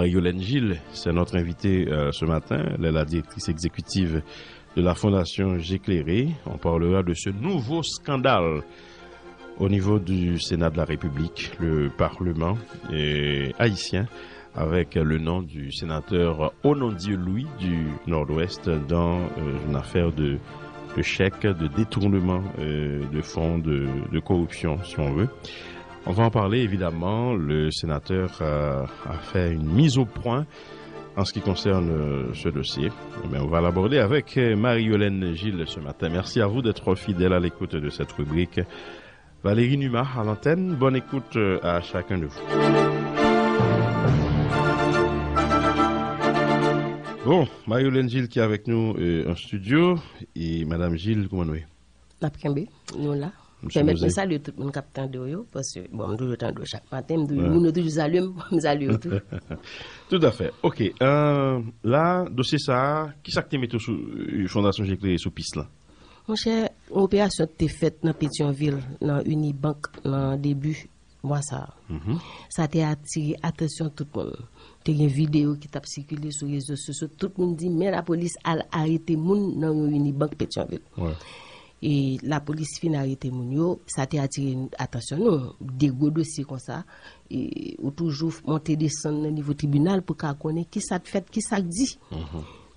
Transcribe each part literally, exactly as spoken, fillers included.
Yolène Gilles, c'est notre invitée euh, ce matin. Elle est la directrice exécutive de la Fondation J'éclairé. On parlera de ce nouveau scandale au niveau du Sénat de la République, le Parlement euh, haïtien, avec le nom du sénateur Onondieu Louis du Nord-Ouest dans euh, une affaire de, de chèque, de détournement euh, de fonds, de, de corruption, si on veut. On va en parler évidemment. Le sénateur euh, a fait une mise au point en ce qui concerne euh, ce dossier. Mais on va l'aborder avec euh, Marie-Yolène Gilles ce matin. Merci à vous d'être fidèle à l'écoute de cette rubrique. Valérie Numa à l'antenne. Bonne écoute euh, à chacun de vous. Bon, Marie-Yolène Gilles qui est avec nous euh, en studio. Et Madame Gilles, comment nous est? N ap kenbe, nou la. Pèmèt mwen salye tout moun k ap tande w yo, paske, bon, m toujou tande w chak maten, m toujou, moun yo toujou salye m, m salye yo tou. Tout à fait. Ok. Euh, la, dosye sa a, ki sa k te mete w sou euh, Fondasyon J'éclairé sou pis la? Monchè, yon operasyon te fèt nan Petyonvil, nan Unibank, nan debi mwa sa a. Sa te atire atansyon tout moun. Te gen videyo ki t ap sikile sou rezo sosyo. Tout moun di, men lapolis al arete moun nan yon Unibank Petyonvil. E lapolis fin arete moun yo, sa te atire atansyon nou. De gwo dosye konsa, e ou toujou monte desann nan nivo tribinal pou ka konnen ki sa t fèt, ki sa k di.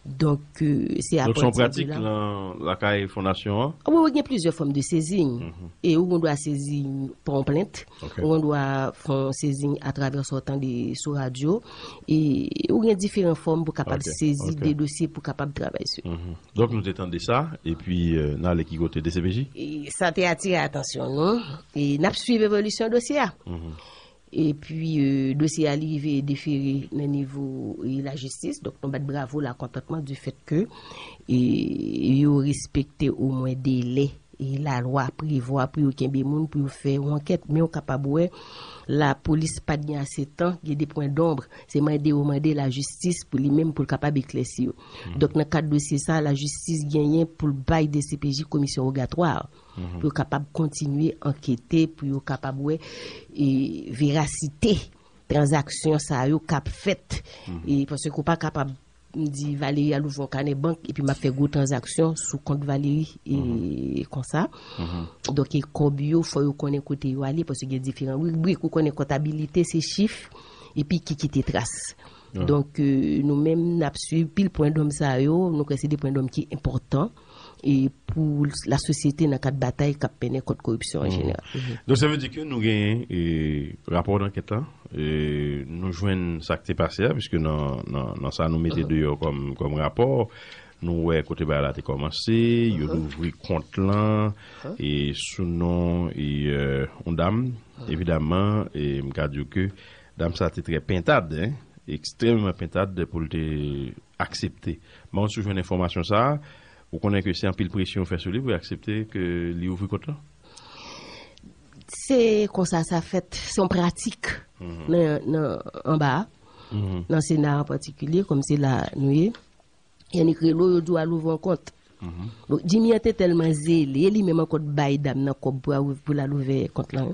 Donk, euh, se Donk, se yon apati de pratik la. Nan lakay fondasyon an? Wi, wi, gen plizyè fòm de sezi. E ou gen dwa sezi pa yon plent, Ok. Ou gen dwa fè yon sezi atravè sa w tande sou radyo. E ou gen diferan fòm pou kapab Ok, sezi ok. De dosye pou kapab travay sou yo. Mhm. Donk, nou te tande sa, epi euh, n ale ki kote, D C P J? E sa te atire atansyon nou. E n ap swiv evolisyon dosye a. Mhm. Epi, euh, dosye a li rive defere nan nivo euh, lajistis. Donk, nou bat bravo, lakontantman du fèt ke euh, yo respekte omwen delè euh, lalwa prevwa pou yo kenbe moun, pou yo fè yon ankèt. Men ou kapab wè, lapolis pa t gen ase tan, gen de pwen donb. Se mande yo mande lajistis pou li menm, pou l kapab eklèsi yo. Donk, nan kad dosye sa, lajistis genyen pou l bay D C P J komisyon wogatwa. Pou yo kapab kontinye ankete, pou yo kapab wè e, verasite tranzaksyon sa yo k ap fèt. E, paske ou pa kapab m di Valery al ouvri yon kanè bank epi m ap fè gwo tranzaksyon sou kont Valery e, konsa. Donk, e kòb yo, fò yo konnen kote yo ale, paske gen diferan ribrik. Ou konnen kontabilite, se chif, epi ki kite tras. Donk, e, nou menm, n ap swiv pil pwen donb sa yo, nou kwè se de pwen donb ki enpòtan. e pou lasosyete nan kad batay k ap mennen kont koripsyon an jeneral. Donk, sa vle di ke nou genyen e, rapò dankèt la, e, nou jwenn sa k te pase a, piske nan, nan, nan sa nou mete deyò kòm, kòm rapò, nou wè kote bagay la te kòmanse, yo louvri kont lan, e sou non e, yon dam, evidaman, e m ka di w ke dam sa te trè pentad, en, ekstrèmman pentad pou l te aksepte. Mwen, si w jwenn enfòmasyon sa a, ou konnen ke se anpil presyon yo fè sou li pou l aksepte ke li ouvri kont lan? Se konsa sa fèt, se yon pratik nan, nan anba a, nan Sena an patikilye, kòm se la nou ye. Yannick rele w, yo di w al ouvri yon kont. Donk, Jimmy an te tèlman zele, e li menm ankò t bay dam nan kòb pou, pou l al ouvè kont lan.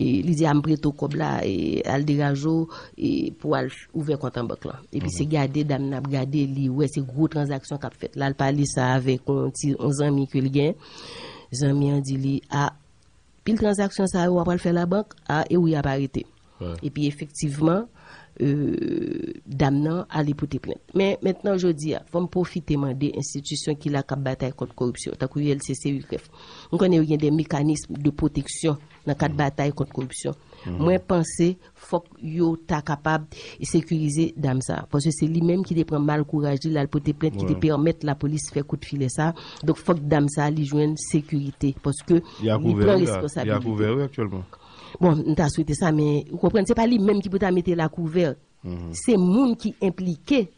E li di, a m prete w kòb la, e al degaje w, e pou w al ouvè kont an bank lan. Epi se gade dam nan ap gade, li wè se gwo tranzaksyon k ap fèt. L al pale sa avèk yon ti, yon zanmi ke l gen. Zanmi an di li, a, pil tranzaksyon sa yo, w ap al fè labank, a, e ou y ap arete. Epi efektivman, euh, dam nan ale pote plent. Men mentnan, jodi a, fò m pwofite mande enstitisyon ki la k ap batay kont koripsyon, tankou U L C C, U K F. M konnen yo gen de mekanism de pwoteksyon nan kad batay kont koripsyon. Mwen panse fòk yo ta kapab sekirize dam sa a. Paske se li menm ki te pran mal kouraj li, l al pote plent ki te pèmèt lapolis fè kout filè sa a. Donk fòk dam sa a li jwenn sekirite. Paske li pran responsabilite. Li a kouvè, wi, aktyèlman. Bon, m ta swete sa, men ou konprann, se pa li menm ki pou ta mete l a kouvè. Se moun ki enplike,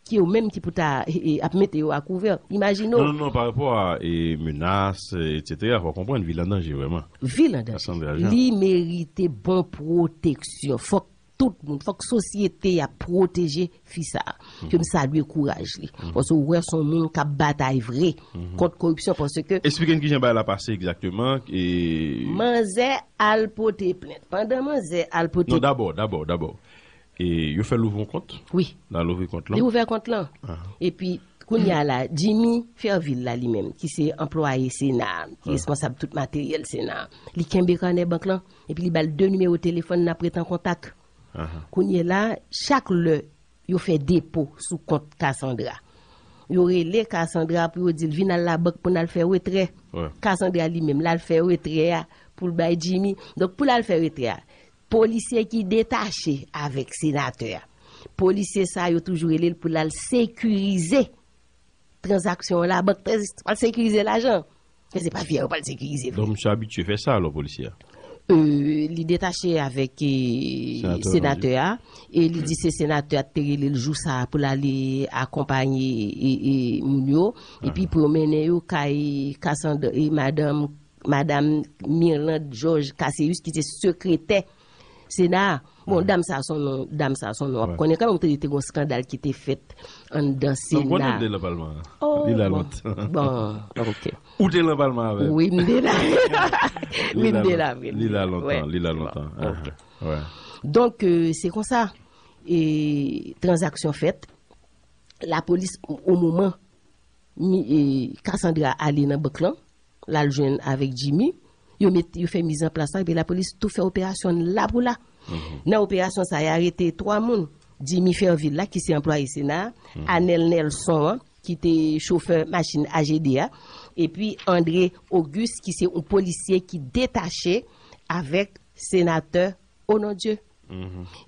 ki yo menm ki pou ta e, e, ap mete yo a kouvè. Imajine w. Non, non, non, pa rapò a e, menas, e, etsetera, fò w konprann, vi l an danje, vrèman. Vi l an danje. Li merite bon pwoteksyon. Fòk tout moun, fòk sosyete a pwoteje fi sa a. Ke m salye kouraj li. Paske ou wè se yon moun k ap batay vre kont koripsyon, paske. Eksplike n kijan bagay la pase egzakteman. E... Manzè al pote plent. Pandan manzè al pote... Non, dabò, dabò, dabò. E yo fè l ouvri yon kont? Wi. L al ouvri kont lan? Li ouvè kont lan. Epi, kounye a la, Jimmy Fervil la li menm, ki se anplwaye Sena, ki responsab tout materyèl Sena, li kenbe kanè bank lan, epi li ba l de nimewo telefòn n ap ret an kontak. Kounye a la, chak lè yo fè depo sou kont Cassandra, yo rele Cassandra pou yo di l vin al labank pou n al fè retrè. Cassandra li menm, l al fè retrè a pou l bay Jimmy. Donk, pou l al fè retrè a, polisye ki detache avèk senatè a, polisye sa yo toujou rele l pou l al sekirize tranzaksyon an labank, pral sekirize lajan. E se pa vyè yo pral sekirize vre. Donk, misye abitye fè sa, alò, polisye a? Li detache avèk senatè a, e li di se senatè a te rele l jou sa a pou l ale akonpanye moun yo, epi pou yo mennen yo kay Cassandra, madanm madanm Mirlande Georges Casséus, ki se sekretè Sena a. Bon, dam sa a se yon non, dam sa a se yon non w ap konnen kanmenm, ou te di te gen yon skandal ki te fèt anndan Sena. Bon, li la lontan. Bon, ok. Ou te lan palman avè l? Wi, m te la. Wi, m te la vre. Li la lontan, li la lontan. Donk, se konsa tranzaksyon fèt. Lapolis, o moman Cassandra ale nan bank lan, l al jwenn avèk Jimmy, yo met, yo fè mizanplas la, epi lapolis tou fè operasyon la pou la. Nan operasyon sa, y arete twa moun. Jimmy Fervil la, ki se anplwaye Sena a, Anel Nelson an, ki te chofè machin A G D a, epi André Auguste, ki se yon polisye ki detache avèk senatè Onondieu.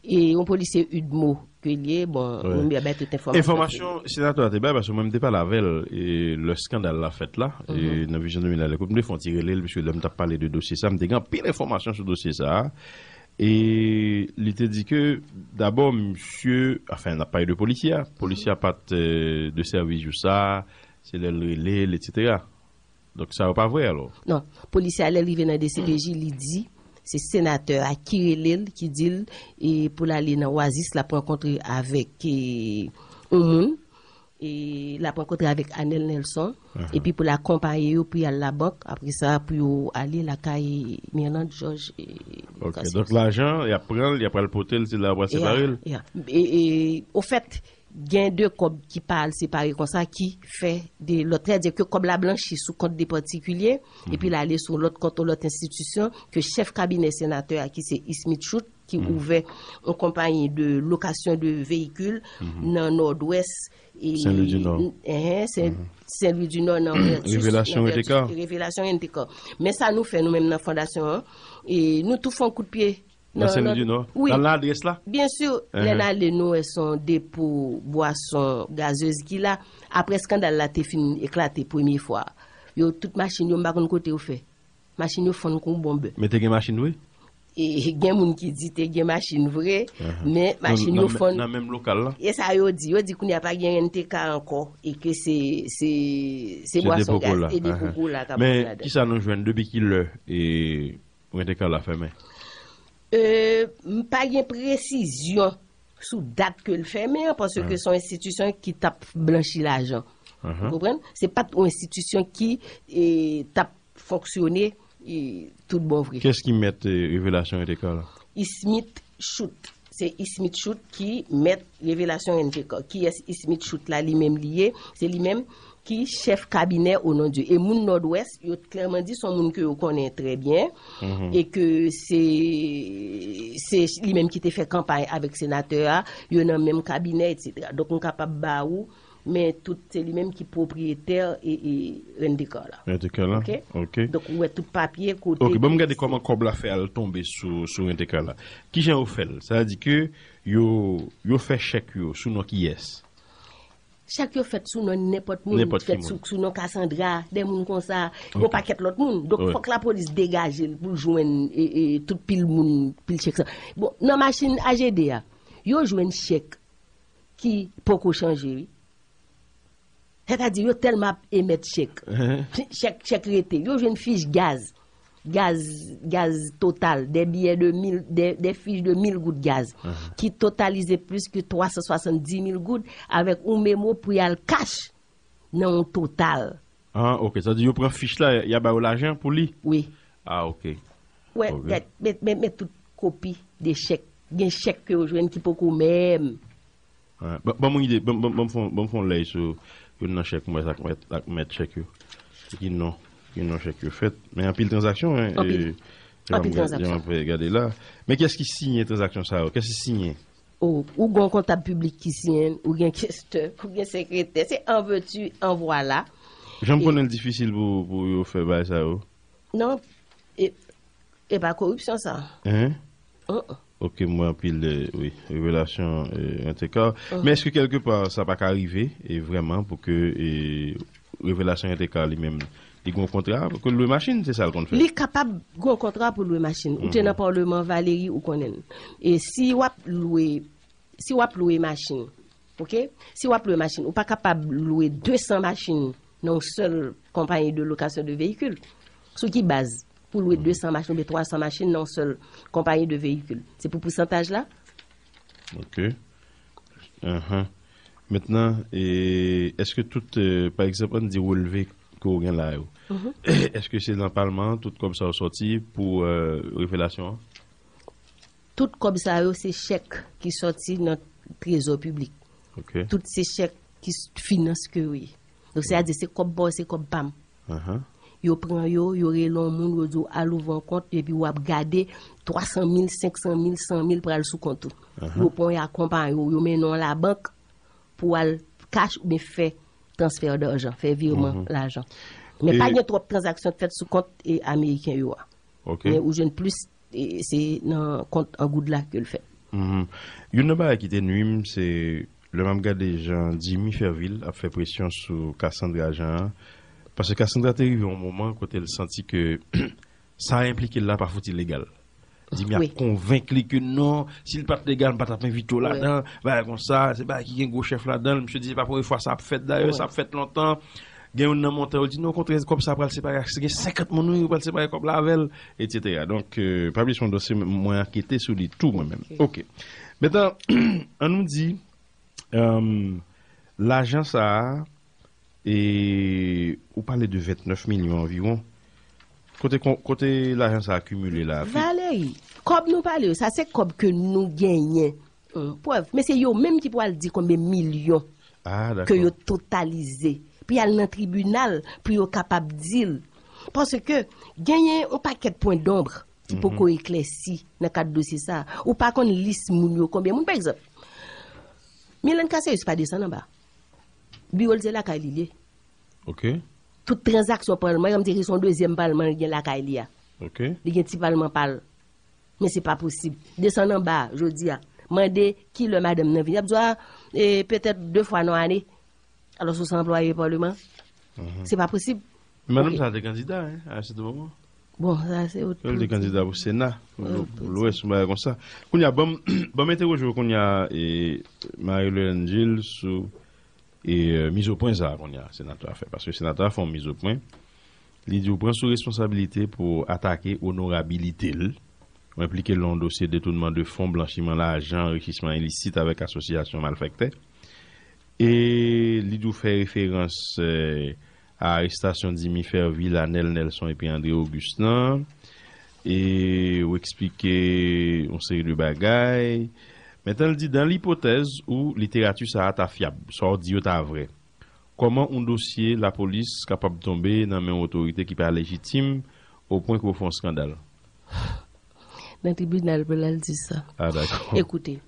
E yon polisye UDMO ke l ye, bon, nou bay tout enfòmasyon. Enfòmasyon senatè a te bay, paske mwen m te pale avè l, e lè skandal la fèt la, e nan Vizyon de mil la, lè koup m te fè yon ti rele l, piske lè m t ap pale de dosye sa, m te gen anpil enfòmasyon sou dosye sa a. E li te di ke, dabò, misye, anfen, n ap pale de polisye a, polisye a pa t de sèvis jou sa, se lè l rele l, etsetera. Donk, sa yo pa vre, alò? Non, polisye a, lè l rive nan D C P J, li di se senatè a ki rele l, ki di l, e, pou l ale nan Oasis, l ap rankontre avèk, e, yon moun, e, l ap rankontre avèk Anel Nelson, epi pou l akonpaye yo pou y al labank, apre sa, pou yo ale lakay Mirlande Georges, e, Cassius. Ok, donk lajan, y ap pran l, y ap pral pote l, se la yo pral separe l? Ya, ya. E, e, ofèt, gen de kòb ki pa al separe konsa, ki fè de lòt. Sètadi ke kòb la blanchi sou kont de patikilye, epi l ale sou lòt kont, yon lòt enstitisyon ke chèf kabinè senatè a, ki se Ismith Chute, ki ouvè yon konpayi de lokasyon de veyikil nan Nòdwès, e, Sen Lwi di Nò. Enhen, Sen, Sen Lwi di Nò nan Vertus, Revelasyon nan Vertus, N T K. Revelasyon N T K. Men sa nou fè nou menm nan fondasyon an, e nou tou fè yon kout pye Nan Sen Lwi di Nò? Wi. Nan, nan adrès la? Byen si, lè n ale, nou wè se yon depo bwason gazez ki la. Apre eskandal la te fin eklate premye fwa, yo, tout machin yo, m pa konn kote yo fè. Machin yo fann kon bonbè. Men te gen machin vre? E, gen moun ki di te gen machin vre, men machin yo fann. Nan menm lokal la? E sa yo di. Yo di kounye a pa gen N T K ankò, e ke se, se, se bwason gaz, e depo kola k ap vann ladan. Men kisa nou jwenn, depi ki lè, e, Rent-A-Car la fèmen? E, m pa gen presizyon sou dat ke l fèmen an, paske se yon enstitisyon ki t ap blanchi lajan. Ou konprann? Se pa t yon enstitisyon ki, e, t ap fonksyone, e, tout bon vre. Kiyès ki mèt, e, revelasyon Rent-A-Car la? Ismith Chute. Se Ismith Chute ki mèt revelasyon N T K. Kiyès Ismith Chute la, li menm li ye? Se li menm ki chèf kabinè Onondieu. E moun Nòdwès, yo klèman di se yon moun ke yo konnen trè byen, e ke se, se li menm ki te fè kanpay avèk senatè a, yo nan menm kabinè, etsetera. Donk, m kapab ba ou, men tout, se li menm ki pwopriyetè e, e Rent-A-Car la. Rent-A-Car la? Ok? Ok. Donk, ou wè tout papye, kote. Ok, ban m gade kòman kòb la fè al tonbe sou, sou Rent-A-Car la. Kijan yo fè l? Sa vle di ke yo, yo fè chèk yo sou non kiyès? Chèk yo fèt sou non nenpòt moun, fèt sou, sou non Cassandra, de moun konsa, yon pakèt lòt moun. Donk, fòk lapolis degaje l pou l jwenn, e, e, tout pil moun, pil chèk sa. Bon, nan machin A G D a, yo jwenn chèk ki poko chanje, wi. Sètadi, yo tèlman ap emèt chèk. Chèk, chèk rete. Yo jwenn fich gaz. Gaz, gaz Total, de biyè de mil, de, de fich de mil goud gaz, ki totalize plis ke twa san swasanndis mil goud, avèk yon memo pou y al kach nan yon Total. Ah, ok. Sa di yo pran fich la, y a ba yo lajan pou li? Wi. Ah, ok. Wè, gad, men, men, men tout kopi de chèk Gen chèk ke yo jwenn ki poko menm. Ban m yon ide, ban m fè yon lèy sou youn nan chèk mwen ak mèt chèk yo. Ki non, ki non chèk yo fèt. Men anpil tranzaksyon, wi. Anpil tranzaksyon. Gade la. Men kiyès ki siyen tranzaksyon sa yo? Kiyès ki siyen? Ou gen yon kontab piblik ki siyen, ou gen kestè, ou gen sekretè. Se an vèti, an vwala. Jan m konnen l difisil pou yo fè bagay sa yo. Non, e pa koripsyon sa. Hein? Ok, m wè anpil, wi, revelasyon, entèka. Men èske kèlkepa sa pa ka rive, e vrèman, pou ke revelasyon entèka li menm, li gen yon kontra, pou ke lwe machin, se sa l konn fè? Li kapab gen yon kontra pou lwe machin. Ou te nan palman Valéry, ou konnen l. E si w ap lwe, si w ap lwe machin, ok? Si w ap lwe machin, ou pa kapab lwe de san machin nan yon sèl konpayi de lokasyon de veyikil. Sou ki baz? Pou lwe de san machin oubyen twa san machin nan yon sèl konpayi de veyikil. Se pou pousantaj la? Ok. Ahan. Mentnan, èske tout, pa egzanp, ann di relve ke w gen la yo, èske se nan palman an tout kòb sa yo sòti pou revelasyon an? Tout kòb sa yo se chèk ki sòti nan trezò piblik. Ok. Tout se chèk ki finans ke yo ye. Donk, se a di se kòb pa w, se kòb pa m. Yo pran yo, yo rele yon moun, yo di w al ouvri yon kont, epi w ap gade twa san mil, senk san mil, san mil pral sou kont ou. Yo pran, yo akonpaye w, yo mennen w labank pou w al kach oubyen fè transfè dajan, fè vireman lajan. Men pa gen twòp tranzaksyon k fèt sou kont ameriken yo a. Men ou jwenn plis, se nan kont an goud la ke l fèt. Youn nan bagay ki te nwi m, se lè m ap gade jan Jimmy Fervil ap fè presyon sou Cassandra Jean an. Paske Cassandra te rive yon moman kote l santi ke sa enplike l la pa fouti legal. Jimmy ap konvenk li ke non, si l pa t legal, m pa t ap envite w ladan, bagay konsa, se bagay ki gen gwo chèf ladan l. Misye di se pa premye fwa sa ap fèt, dayè, sa ap fèt lontan. Gen youn nan montè yo di non, okontrè, kòb sa pral separe ak, gen senkant moun, wi, yo pral separe kòb la avè l, etsetera. Donk, pa bliye se yon dosye mwen ankete sou li tou mwen menm. Ok. Mentnan, ann nou di, lajan sa a, e ou pale de vennèf milyon anviwon. Kote, kote lajan sa akimile la? Valéry, kòb nou pale yo, sa se kòb ke nou genyen. Prèv, men se yo menm ki pral di konbyen milyon ke yo totalize. Pou y al nan tribinal, pou yo kapab di l. Paske genyen yon pakèt pwen donb ki poko eklèsi nan kad dosye sa. Ou pa konn lis moun yo konbyen moun. Pa egzanp, Mylène Caceres pa desann anba. Biwo l se lakay li l ye. Ok. Tout tranzaksyon palman, m te di se yon dezyèm palman li gen lakay li a. Ok. Li gen ti palman pa l. Men se pa posib. Desann anba, jodi a. Mande kilè madanm nan vini. Y ap di w, a, e, petèt de fwa nan ane. Alòs ou se anplwaye palman. Se pa posib. Madanm sa te kandida, hein, a sèten moman. Bon, sa se yon lòt. Li te kandida pou Sena, pou Lwès, yon bagay konsa. Kounye a, ban m, ban m entèwoje w kounye a, e, Marie Lorraine Gilles sou e, mizopwen sa a kounye a, senatè a fè. Paske senatè a fè yon mizopwen. Li di w pran sou responsabilite pou atake onorabilite l. Ou enplike l nan yon dosye detounman de fon, blanchiman lajan, anrichisman ilisit avèk asosyasyon malfèktè. E li di w fè referans, e, a arestasyon Jimmy Fervil, Anèl Nelson epi André Augustin. E ou eksplike yon seri de bagay. Mentnan, l di, dans l'hypothèse où literati sa a ta fyab, sa w di yo ta vrè, kòman yon dosye lapolis kapab tonbe nan men yon otorite ki pa lejitim opwen ke w fè yon eskandal? Nan tribinal pou l al di sa. A, dakò. Ekoute,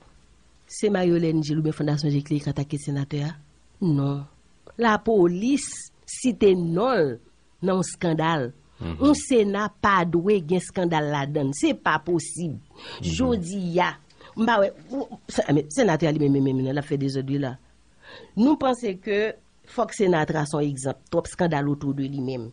se Marie Lorraine Gilles oubyen Fondasyon Jekle ki atake senatè a? Non. Lapolis site non l nan yon eskandal. Yon Sena pa dwe gen eskandal ladan l. Se pa posib. Jodi a, m pa wè, ou, se-, men, senatè a li menm, menm, menm, l ap fè dezòd wi la. Nou panse ke fòk Sena a trase yon egzanp. Twòp eskandal otou de li menm.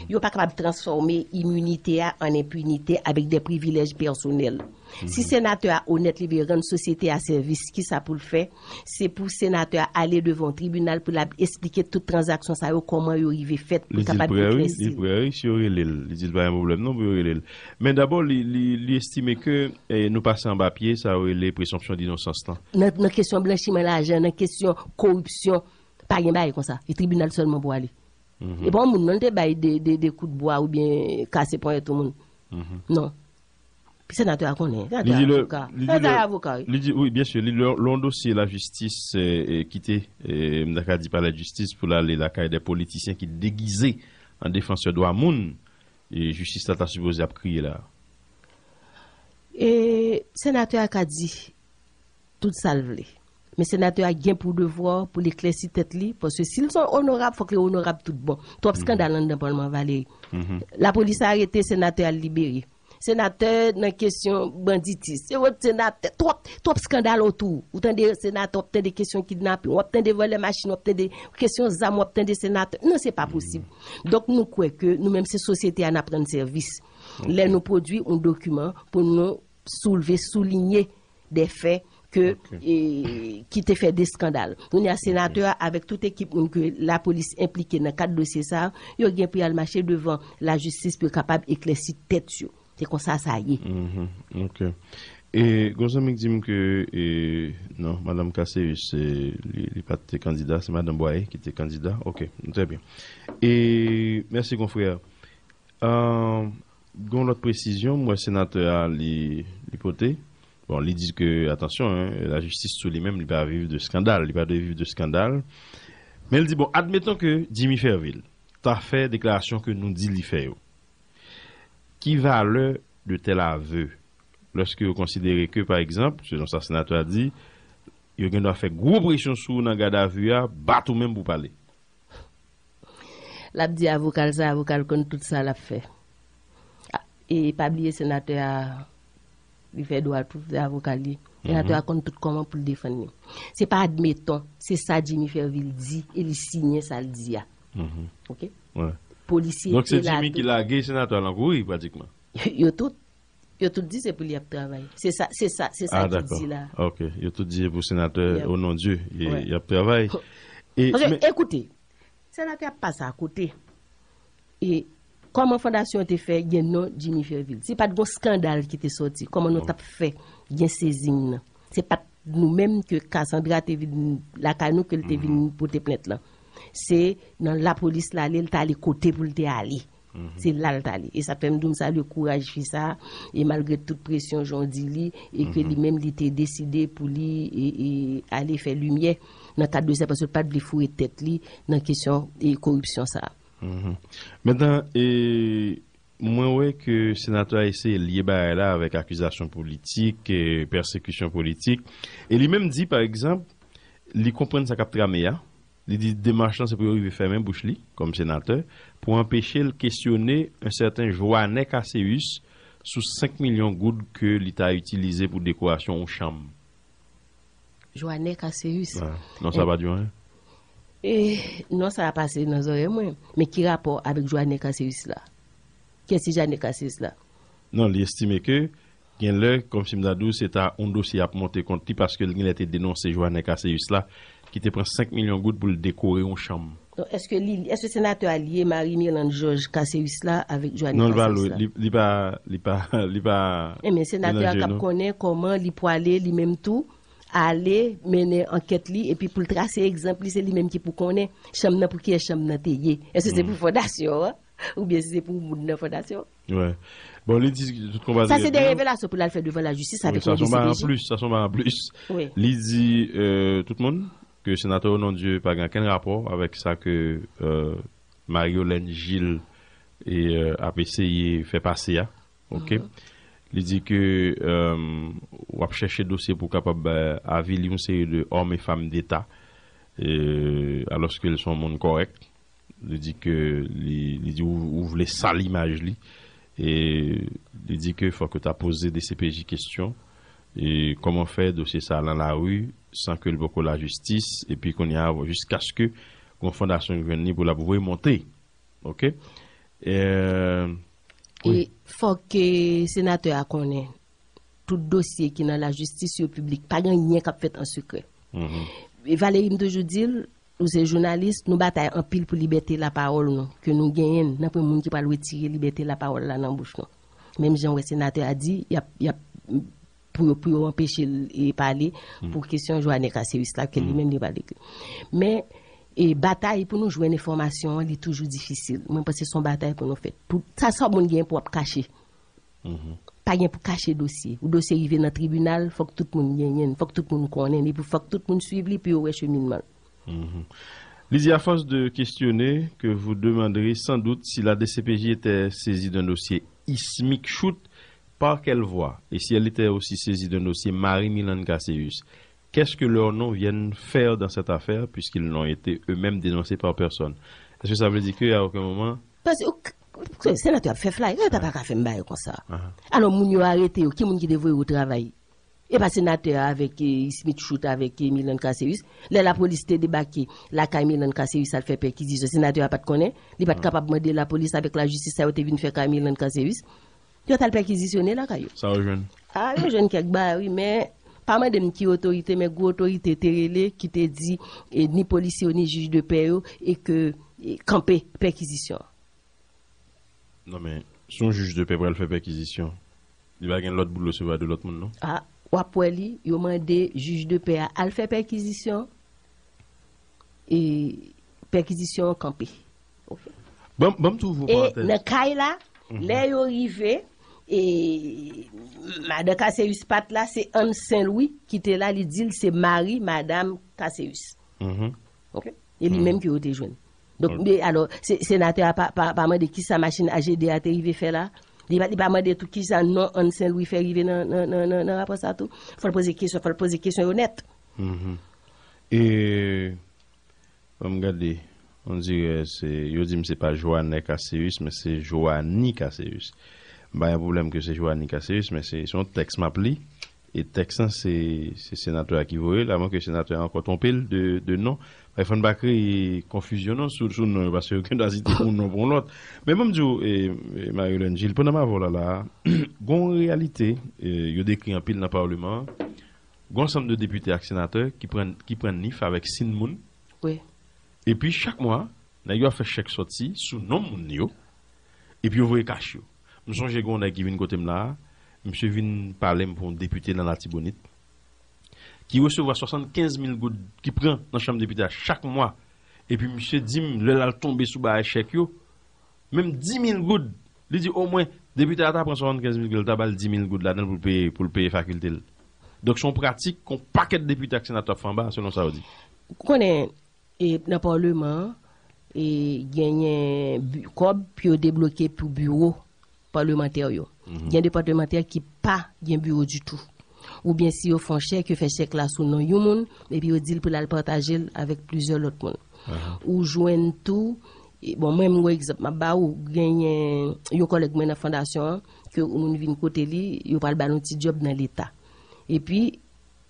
Yo pa kapab transfòme iminite a an enpinite avèk de privilèj pèsonèl. Si senatè a onèt, li vle rann sosyete a sèvis, kisa pou l fè? Se pou senatè a ale devan yon tribinal pou l ap esplike tout tranzaksyon sa yo, kòman yo rive fèt, pou l kapab eklèsi. Li di l prè, wi, li prè, wi, si yo rele l. Li di l pa gen pwoblèm non pou yo rele l. Men dabò, li, li, li estime ke, e, nou pase anba pye sa yo rele presompsyon dinosans lan. Nan, nan kesyon blanchiman lajan, nan kesyon koripsyon, pa gen bagay konsa. E tribinal sèlman pou ale. E pa yon moun non te bay de, de, de kout bwa oubyen kase ponyèt yon moun. Non. Senatè a konnen. Senatè a avoka. Senatè a avoka, wi. Li di, wi, byen si, li lè yon dosye lajistis, eh, eh, kite, eh, m ta ka di palè jistis pou l ale lakay de politisyen ki degize an defansè dwa moun, e jistis la ta sipoze ap kriye la. E senatè a ka di tout sa l vle. Men senatè a gen pou devwa pou l eklèsi tèt li, paske si l se yon onorab, fòk li onorab tout bon. Twòp skandal anndan palman Valéry. Lapolis arete senatè a, l libere. Senatè nan kesyon banditis. Se wè senatè, twòp, twòp skandal otou. Ou tande senatè, w ap tande kesyon kidnapin, w ap tande vòlè machin, w ap tande kesyon zam, w ap tande senatè. Non, se pa posib. Donk, nou kwè ke nou menm se sosyete a n ap rann sèvis. Lè nou pwodui yon dokiman pou nou soulve, soulinye de fè ke, e, ki te fè de skandal. Kounye a, senatè a, avèk tout ekip moun ke lapolis enplike nan kad dosye sa a, yo gen pou y al mache devan lajistis pou yo kapab eklèsi tèt yo. Se konsa sa ye. Mhm, ok. E gon zanmi k di m ke, e, non, madanm Caceus, e, li, li pa t te kandida, se madanm Bwaye ki te kandida. Ok, trè byen. E, mèsi, konfrè. Ahn, gon lòt presizyon, m wè senatè a li, li pote. Bon, li di ke, atansyon, en, lajistis sou li menm, li pa viv de skandal, li pa dwe viv de skandal. Men li di, bon, admeton ke Jimmy Fervil ta fè deklarasyon ke nou di li fè yo. Ki valè de tèl aveu? Lòske yo konsidere ke, pa egzanp, selon sa senatè a di, yo gen dwa fè gwo presyon sou ou nan gadavi a, bat ou menm pou pale. L ap di avoka l sa, avoka l konn tout sa l ap fè. A, e pa bliye senatè a, li fè dwa tou, se avoka l ye. Senatè a konn tout kòman pou l defann li. Se pa admeton, se sa Jimmy Fervil di e li siyen sa l di a. Ok? Polisye te la tou. Donk se Jimmy ki lage senatè a lan kouri, pratikman. Yo tout. Yo tout di se pou li y ap travay. Se sa, se sa, se sa ki di la. Ok. Yo tout di se pou senatè, o non Dye, y, y ap travay. E, Paske, men, ekoute, senatè ap pase akote. E kòman fondasyon an te fè gen non Jimmy Fervil? Si pa t gon skandal ki te sòti, kòman nou t ap fè gen sezing nan? Se pa t nou menm ke Cassandra te vin lakay nou ke l te vin pote plent lan. Se nan lapolis l ale, l t ale kote pou l te ale. Se la l t ale. E sa fè m di w m salye kouraj fi sa a, e malgre tout presyon jan w di li, e ke li menm li te deside pou li, e, e ale fè limyè nan kad dosye a, paske l pa t vle foure tèt li nan kesyon, e, koripsyon sa a. Mentnan, e, mwen wè ke senatè a eseye lye bagay la avèk akizasyon politik, e, pèsekisyon politik. E li menm di, pa egzanp, li konprann sa k ap trame a. Li di demach lan se pou yo rive fèmen bouch li, kòm senatè, pou anpeche l kesyone yon sèten Joannet Casséus sou senk milyon goud ke li ta itilize pou dekorasyon yon chanm. Joannet Casséus. Non sa pa di w anyen? E, non sa a pase nan zòrèy mwen. Men ki rapò avèk Joannet Casséus la? Kiyès se Joannet Casséus la? Non, li estime ke gen lè, kòmsi m ta di w, se ta yon dosye y ap monte kont li paske l gen lè te denonse Joannet Casséus la, ki te pran senk milyon goud pou l dekore yon chanm. Donk, èske li, èske senatè a lye Marie Mirlande Georges Casséus la avèk Joannet Casséus la? Non, li pa lye, li, li pa, li pa, li pa. Enben, senatè a k ap konnen kòman li pwale li menm tou, ale mennen ankèt li, epi pou l trase egzanp li, se li menm ki pou konnen chanm nan, pou kiyès chanm nan te ye. Èske se pou fondasyon an, oubyen si se pou moun nan fondasyon an? Wi. Bon, li di tout konpatriyòt li yo. Sa se de revelasyon pou l al fè devan lajistis avèk yon D C P J. Wi, sa se yon bagay an plis, sa se yon bagay an plis. Wi. Li di, euh, tout moun, ke senatè Onondieu pa gen okenn rapò avèk sa ke, euh, Marie Yolène Gilles e, euh, ap eseye fè pase a. Ok. Li di ke, euh, w ap chèche dosye pou w kapab, euh, avili yon seri de òm e fanm deta, euh, alòske l se yon moun kòrèk. Li di ke li, li di ou, ou vle sal imaj li. E li di ke fòk yo ta poze D C P J kesyon. E kòman fè dosye sa a lan lari san ke l poko lajistis, epi kounye a, jiskaske gon fondasyon ki jwenn li pou l ap voye monte. Ok. E, wi. E fòk, e, senatè a konnen tout dosye ki nan lajistis yo piblik. Pa gen anyen k ap fèt an sekrè. E Valéry, m toujou di l, ou se jounalis, nou batay anpil pou libète lapawòl nou, ke nou genyen, n ap pran moun ki pral retire libète lapawòl la nan bouch nou. Menm jan w wè senatè a di, y ap, y ap, pou yo, pou yo anpeche l, e, pale pou kesyon Joanne Casséus la, ke li menm li pale ke. Men, e, batay pou nou jwenn enfòmasyon an, li toujou difisil. Mwen panse se yon batay pou nou fè. Pou, sa, sa moun gen pou ap kache. Pa gen pou kache dosye. Ou dosye rive nan tribinal, fòk tout moun genyen l, fòk tout moun konnen li, pou fòk tout moun swiv li, pou yo wè cheminman l. Il dit, à force de questionner, que vous demanderez sans doute si la D C P J était saisie d'un dossier Ismic Shoot, par quelle voie, et si elle était aussi saisie d'un dossier Marie Milane Casséus. Qu'est-ce que leurs noms viennent faire dans cette affaire, puisqu'ils n'ont été eux-mêmes dénoncés par personne? Est-ce que ça veut dire qu'à aucun moment... Paske senatè ap fè flay, yo ta pa ka fè m bagay konsa. Alò, moun yo arete yo, ki moun ki te voye yo travay? E pa senatè a avèk Smith Shute avèk Milan Caceus. Lè lapolis te debake lakay Milan Caceus al fè pèkizisyon, senatè a pa t konnen, li pa t kapab mande lapolis avèk lajistis sa yo te vin fè kay Milan Caceus. Yo t al pèkizisyone lakay yo. Sa yo jwenn? A, yo jwenn kèk bagay wi, men pa mande m ki otorite, men gwo otorite te rele ki te di e, ni polisye yo ni jij de pè yo e ke e, kanpe pèkizisyon an. Non men, si yon jij de pè pral fè pèkizisyon, li pa gen lòd pou l resevwa de lòt moun non? A, w ap wè li, yo mande jij de pè a al fè pèkizisyon e pèkizisyon an kanpe. Ban m ouvri yon parantèz. E nan kay la, lè yo rive, e madan Caceus pa t la, se Ann Sen Lwi ki te la, li di l se mari madanm Caceus. E li menm ke yo te jwenn. Donk, alò, senatè a pa mande kisa machin A G D a te rive fè la. Li pa mande tou kisa non Ann Sen Lwi fè rive nan rapò sa tou. Fò l poze kesyon, fò l poze kesyon yo nèt. E, ban m gade, on dirè se, yo di m se pa Joanne Caceus, men se Joanie Caceus. M pa gen pwoblèm ke se Joanie Caceus, men se yon tèks m ap li. E tèks lan se senatè a ki voye l, amwenke senatè a ankò twonpe l de non. Fò n pa kreye konfizyon non sou non yo, paske yo gen dwa site yon non pou yon lòt. Men ban m di w, Marie Hélène Gilles, pandan m avè w la la a, gen yon reyalite yo dekri anpil nan palman an. Gen yon ansanm de depite ak senatè ki pran nif avèk sin moun. Epi chak mwa, nèg yo ap fè chèk sòti sou non moun yo. Epi yo voye kach yo. M sonje gen yon nèg ki vin kote m la a, misye vin pale m pou yon depite nan Latibonit ki resevwa swasannkenz mil goud ki pran nan chanm depite a chak mwa. Epi misye di m lè l al tonbe sou bagay chèk yo, menm di mil goud, li di omwen depite a ta pran swasannkenz mil goud, l ta ba l di mil goud ladan l pou l peye, pou l peye fakilte l. Donk se yon pratik ke yon pakèt depite ak senatè ap fè anba, selon sa yo di. Ou konnen, e, nan palman an, e, genyen kòb pou yo debloke pou biwo palmantè yo. Gen de palmantè ki pa gen biwo ditou. Oubyen si yo fè yon chèk, yo fè chèk la sou non yon moun, epi yo di l pou l al pataje l avèk plizyè lòt moun. Ou jwenn tou, bon, mwen menm yon egzanp m ap ba ou, genyen yon kòlèg mwen nan fondasyon an, ke yon moun vin kote li, yo pral ba l yon ti djòb nan Leta. Epi,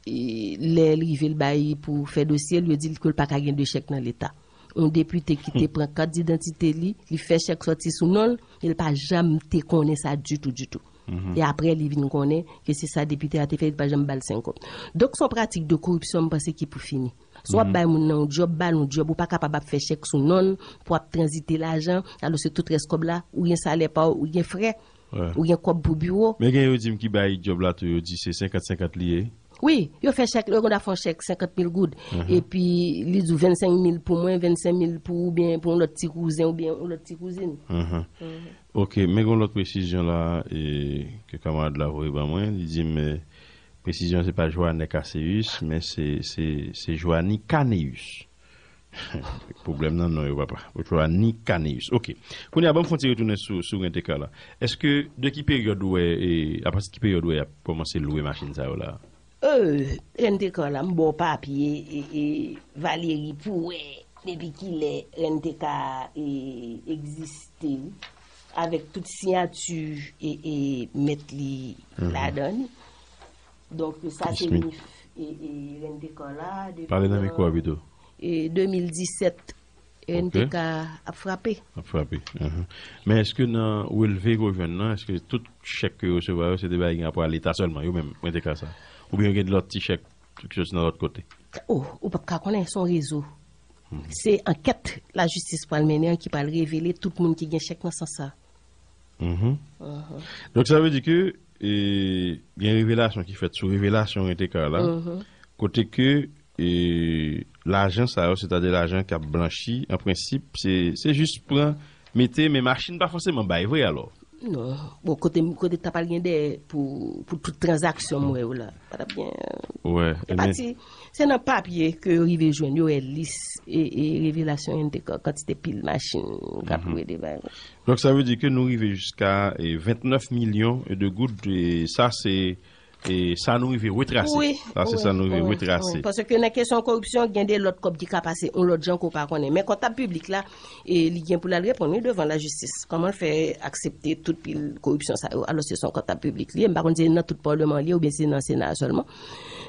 lè l rive l bay pou fè dosye l, yo di l ke l pa ka gen de chèk nan Leta. Yon depite ki te pran kat didantite li, li fè chèk sòti sou non l, e l pa janm te konnen sa ditou, ditou. E apre li vin konnen ke se sa depite a te fè, li pa janm ba l senk kòb. Donk se yon pratik de koripsyon m panse ki pou fini. Si w ap bay moun nan yon djòb, ba l yon djòb, ou pa kapab ap fè chèk sou non l pou w ap tranzite lajan, alòske tout rès kòb la, ou gen salè pa w, ou gen frè, ou gen kòb pou biwo. Men gen yo di m ki bay djòb la tou, yo di se senkant senkant li ye. Wi, yo fè chèk, yo konn ap fè yon chèk senkant mil goud. Epi li di w vennsenk mil pou mwen, vennsenk mil pou ou, oubyen pou yon lòt ti kouzen, oubyen yon lòt ti kouzin. Ok, men gen yon lòt presizyon la ke kamarad la voye ban mwen. Li di m presizyon se pa Joanne Caceus, men se, se, se Joanie Caneus. Pwoblèm nan non yo, papa. Ou chwa ni Caneus. Ok. Kounye a, ban m fè yon ti retounen sou, sou Rent-A-Car la. Èske, de ki peryòd ou wè, e, apati ki peryòd ou wè y ap kòmanse lwe machin sa yo la? E, Rent-A-Car la, m ba w papye, e, e, Valérie, pou wè depi kilè Rent-A-Car, e, egziste, wi. Avèk tout siyati, e, e, mèt li ladan li. Donk, sa se nif, e, e, Rent-A-Car la, depi... Pale nan mikwo a pito. E, de mil disèt, Rent-A-Car ap frape. Ap frape. Men èske nan relve ke w jwenn nan, èske tout chèk ke yo resevwa yo, se de bagay ki gen rapò a Leta sèlman, yo menm, Rent-A-Car sa? Oubyen yo gen lòt ti chèk ki soti nan lòt kote? O, ou p ap ka konnen, se yon rezo. Se ankèt lajistis pral mennen an ki pral revele tout moun ki gen chèk nan sans sa. Donk, sa vle di ke, e, gen revelasyon ki fèt sou revelasyon Rent-A-Car la, kote ke, e, lajan sa yo, sètadi lajan k ap blanchi, an prensip, se, se jis pran, mete, men machin pa fòseman bay vre, alò. Non. Bon, kote, kote ta pral gen dèyè pou, pou tout tranzaksyon m wè yo la. Pa t ap gen. Wè, se pati, se nan papye ke yo rive jwenn, yo wè lis e, e revelasyon N T K, kantite pil machin k ap lwe de bagay. Donk, sa vle di ke nou rive jiska, e, vennèf milyon de goud, e sa, se, e sa nou rive retrase. Wi, sa, se wi, sa nou rive wi, retrase. Wi. Paske nan kesyon koripsyon, gen de lòt kòb ki ka pase, yon lòt jan ke w pa konnen. Men kontab piblik la, e li gen pou l al reponn, wi, devan lajistis. Kòman l fè aksepte tout pil koripsyon sa yo, alòske se yon kontab piblik li ye? M pa konn si se nan tout palman li ye oubyen se nan Sena a sèlman.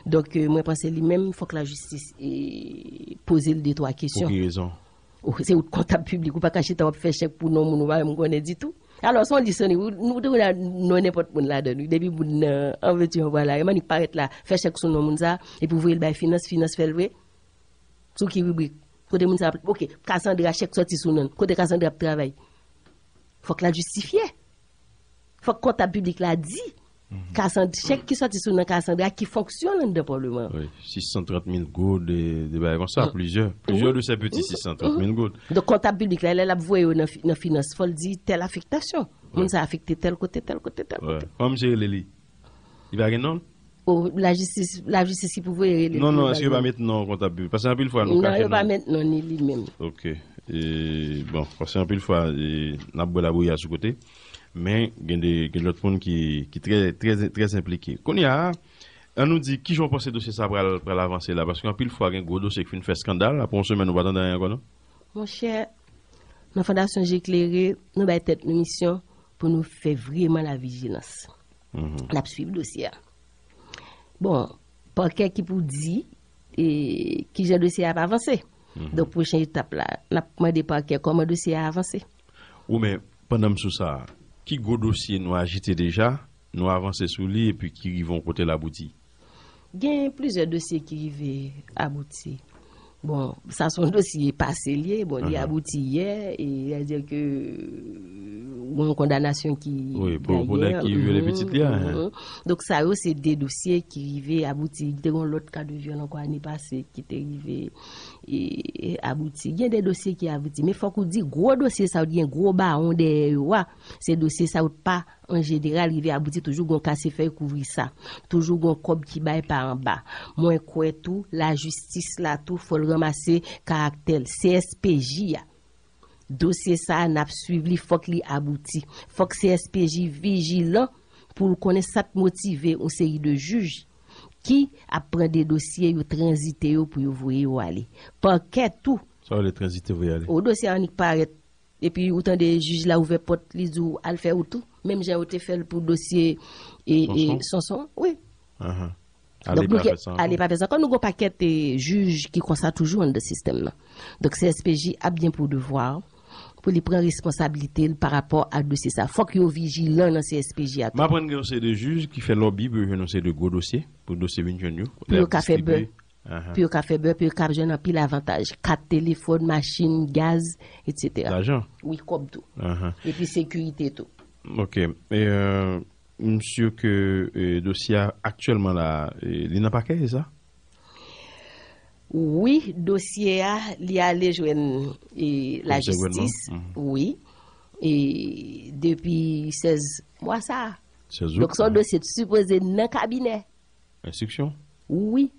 Donk, e, mwen panse li menm, fòk lajistis, e, poze l de twa kesyon. Pou ki rezon? Ou, se ou kontab piblik, ou pa ka chita w ap fè chèk pou non moun ou pa menm konnen ditou. Alò, se yon lis, ou, ou te wè non nenpòt moun ladan l, wi. Depi moun nan anveti yon vwa la, e m annik parèt la, fè chèk sou non moun sa, epi w voye l bay finans, finans fè l vre. Sou ki ribrik? Kote moun sa ap, oke, Cassandra, chèk sòti sou non l. Kote Cassandra ap travay? Fòk l al jistifye. Fòk kontab piblik la di Cassandra, chèk ki sòti sou non Cassandra, ki fonksyon l anndan palman an. Wi, sis san trant mil goud, de, de bagay konsa, plizyè, plizyè de ces petits sis san trant mil goud. Donk, kontab piblik la, lè l ap voye yo nan fi-, nan finans, fò l di tèl afektasyon. Moun sa afekte tèl kote, tèl kote, tèl kote. Kòman misye rele li? Li pa gen non l? O, lajistis, lajistis ki pou voye rele l. Non, non, èske yo pa met non kontab piblik? Paske anpil fwa nou kache non. Non, yo pa met non ni li menm. Ok. E, bon, paske anpil fwa, e, n ap bwè labriyaj sou kote. Men, gen de, gen lòt moun ki, ki trè, trè, trè enplike. Kounye a, ann nou di, kijan w panse dosye sa pral, pral avanse la? Paske anpil fwa, gen gwo dosye ki fin fè eskandal, apre yon semèn, nou pa tande anyen ankò, non? Monchè, nan Fondasyon Je Klere, nou bay tèt nou misyon pou nou fè vrèman lavijilans. N ap swiv dosye a. Bon, pakè ki pou di, e, kijan dosye a ap avanse. Donk, pwochen etap la, n ap mande pakè kòman dosye a avanse. Wi, men pandan m sou sa, ki gwo dosye nou ajite deja, nou avanse sou li, epi ki rive yon kote l abouti? Gen plizyè dosye ki rive abouti. Bon, sa se yon dosye pase l ye, bon, li abouti yè, e sa vle di ke gen yon kondanasyon ki genyen. Wi, pou, pou nèg ki vyole pitit li a. Donk, sa yo se de dosye ki rive abouti. Te gen yon lòt ka de vyòl ankò ane pase ki te rive, e, abouti. Gen de dosye ki abouti. Men fòk ou di, gwo dosye sa yo, gen gwo bawon dèyè yo a. Se dosye sa yo pa an jeneral, rive abouti, toujou gon kase fèy kouvri sa. Toujou gon kòb ki bay pa anba. Mwen kwè tou, lajistis la tou, fò l ranmase karaktè l. C S P J a, dosye sa a, n ap swiv li, fòk li abouti. Fòk C S P J vijilan pou l konnen sa k motive yon seri de jij ki ap pran de dosye, yo tranzite yo pou yo voye yo ale. Pakè tou. Sa w rele tranzite, voye ale? O, dosye a annik parèt. Epi ou tande jij la ouvè pòt, li di w al fè wout ou. Menm jan yo te fè l pou dosye, e, e, Sonson? Sonson, wi. Ahan. Donk, nou pa fè sa ankò. Ale pa fè sa ankò. Nou gen yon pakèt, e, jij ki konsa toujou anndan sistèm nan. Donk, C S P J ap gen pou devwa pou li pran responsablite l pa rapò a dosye sa. Fòk yo vijilan nan C S P J a tou. M aprann gen yon seri de jij ki fè lòbi pou yo jwenn yon seri de gwo dosye, pou dosye vin jwenn yo. Pou yo ka fè bè. Pou yo ka fè bè, pou yo ka jwenn anpil avantaj. Kat telefòn, machin, gaz, etsetera. Lajan? Wi, kòb tou. Epi sekirite tou. Ok. E, euh, m si ke, e, dosye a aktyèlman la, e, li nan pakè, se sa? Wi, dosye a, li ale jwenn, e, lajistis. Wi. E, depi sèz mwa sa a. Sèz out. Donk, se yon dosye ki sipoze nan kabinè. Enstriksyon? Wi.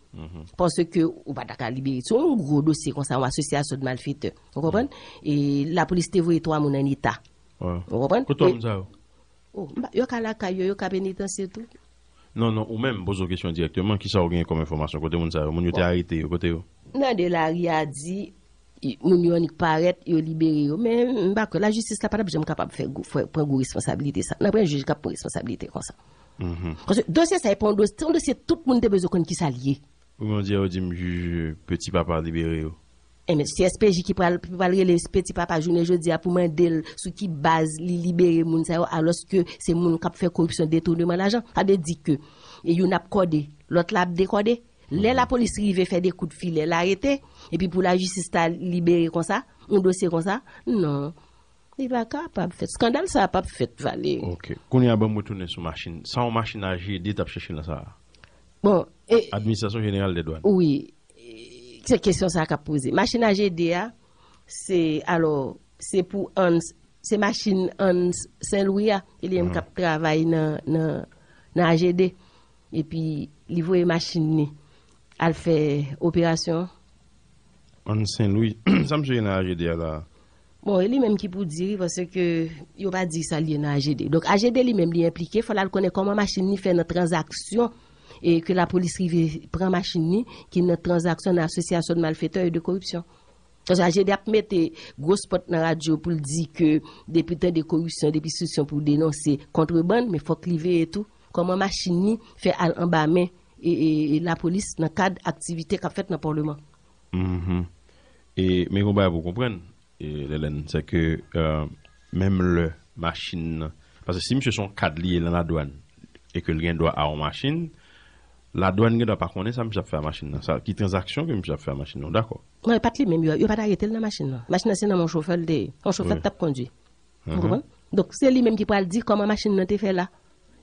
Paske ou pa ta ka libere. Se yon gwo dosye konsa, yon asosyasyon de malfetè. Ou konprann? E lapolis te voye twa moun an eta. Ou konprann? Kote twa moun sa yo? O, m pa, yo ka lakay yo, yo ka penitansye tou. Non, non, ou menm, m poze w kesyon dirèkteman, kisa w genyen kòm enfòmasyon? Kote moun sa yo? Moun yo te arete yo, kote yo? Nan de lari a di, i, moun yo annik parèt, yo libere yo. Men, m pa kwè, lajistis la pa t ap janm kapab fè gwo, fè, pran gwo responsabilite sa. N ap pran jij k ap pran responsabilite konsa. Paske dosye sa, e pa yon dosye, se yon dosye tout moun te bezwen konn kisa l ye. Ou menm di, yo di m jij Peti Papa libere yo. Enben, se S P J ki pral, ki pral rele Peti Papa jounen jodi a pou mande l sou ki baz li libere moun sa yo, alòske se moun k ap fè koripsyon, detouneman lajan. Sa vle di ke, e, youn ap kòde, lòt la ap dekòde. Lè lapolis rive fè de kout filè, l arete, epi pou lajistis ta libere konsa, yon dosye konsa, non. Li pa kapab fèt. Eskandal sa a p ap fèt, Valery. Ok. Kounye a, ban m retounen sou machin. Sa yon machin A G D t ap chèche nan sa a? Bon, e, Administration Générale des Douanes. Wi. E, se kesyon sa a k ap poze. Machin A G D a, se, alò, se pou Hans Se machin Ann Sen Lwi a, e li menm k ap travay nan, nan, nan A G D. Epi li voye machin li al fè operasyon. Ann Sen Lwi. Sa misye ye nan A G D a la? Bon, e li menm ki pou di wi, paske yo pa di sa l ye nan A G D. Donk, A G D li menm li enplike, fò l al konnen kòman machin li fè nan tranzaksyon e ke lapolis rive pran machin li, ki nan tranzaksyon, nan asosyasyon de malfetè e de koripsyon. Paske A G D ap mete gwo spòt nan radyo pou l di ke depi tande koripsyon, depi soupsyon pou denonse kontrebann, men fòk li veye tou kòman machin li fè al anba men e, e, e lapolis nan kad aktivite k ap fèt nan paleman. Mhm. E, men yon bagay pou w konprann, e, Lèlèn, se ke, euh, menm lè machin nan, paske si misye se yon kad li ye nan ladwàn e ke l gen dwa a yon machin, ladwàn gen dwa pa konnen sa misye ap fè a machin nan, sa, ki tranzaksyon ke misye ap fè a machin nan, w dakò? Non, e pa t li menm, yo, yo pa t arete l nan machin nan. Machin nan se nan men yon chofè l te ye. Yon chofè k t ap kondui. Ou konprann? Donk, se li menm ki pral di kòman machin nan te fè la.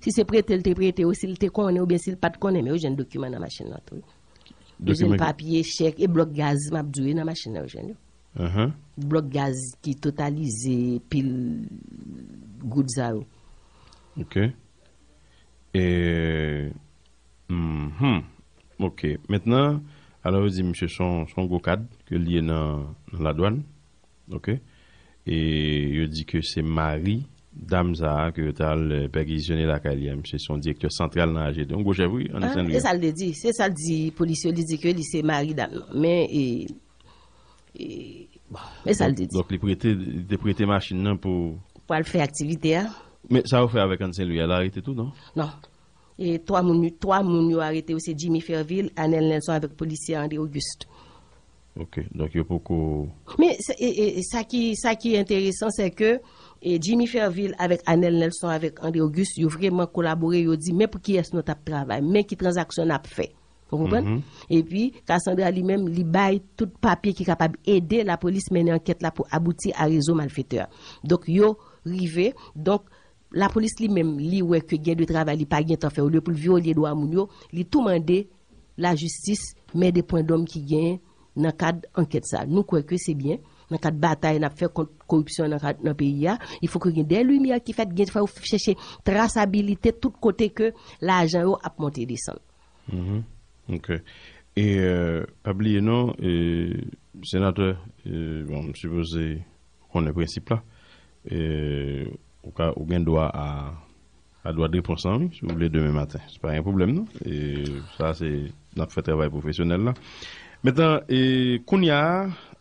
Si se prete l te prete, ou si l te konnen, oubyen si l pa t konnen, men yo jwenn dokiman nan machin nan tou. Yo jwenn papye, chèk, e blòk gaz, m ap di w, e nan machin nan yo jwenn yo. Blòk gaz ki totalize pil goud sa yo. Ok. E, mhm. Ok. Mentnan, alò yo di misye se yon, se yon gwo kad ke l ye nan, nan ladwàn. Ok. E yo di ke se mari dam sa a ke yo t al, eh, pèkizisyone lakay li a. Misye se yon direktè santral nan A G D. Yon gwo chèf, wi, Ann Sen Lwi. E sa l te di. Se sa l di polis yo. Li di ke li se mari dam nan. Men, e, e, bon, e sa l te di. Donk, li prete, li te prete machin nan pou pou al fè aktivite a. Men sa yo fè avèk Ann Sen Lwi a, l arete tou, non? Non. E twa moun, twa moun yo arete yo, se Jimmy Fervil, Anel Nelson avèk polisye André Auguste. Ok, donk yo poko. Men, e, e, sa ki, sa ki enteresan, se ke e Jimmy Fervil avèk Anel Nelson avèk André Auguste, yo vrèman kolabore, yo di, men pou kiyès nou t ap travay, men ki tranzaksyon n ap fè. Ou konprann? Epi, Cassandra li menm, li bay tout papye ki kapab ede lapolis mennen ankèt la pou abouti a rezo malfetè a. Donk, yo rive, donk, lapolis li menm, li wè ke gen de travay li pa gentan fè, olye pou l vyole dwa moun yo, li tou mande lajistis men de pwen dòm ki genyen nan kad ankèt sa. Nou kwè ke se byen, nan kad batay n ap fè kont koripsyon nan kad, nan peyi a, il fo ke gen de limyè ki fèt, gen fò yo chèche trasabilite tout kote ke lajan yo ap monte desann. Ok. E, euh, pa bliye non, e, senatè, e, bon, m sipoze konnen prensip la. E, ou ka, ou gen dwa a, a dwa de repons lan, wi, si w vle demen maten. Se pa gen pwoblèm, non. E, sa, se, n ap fè travay pwofesyonèl la. Mentnan, e, kounye a,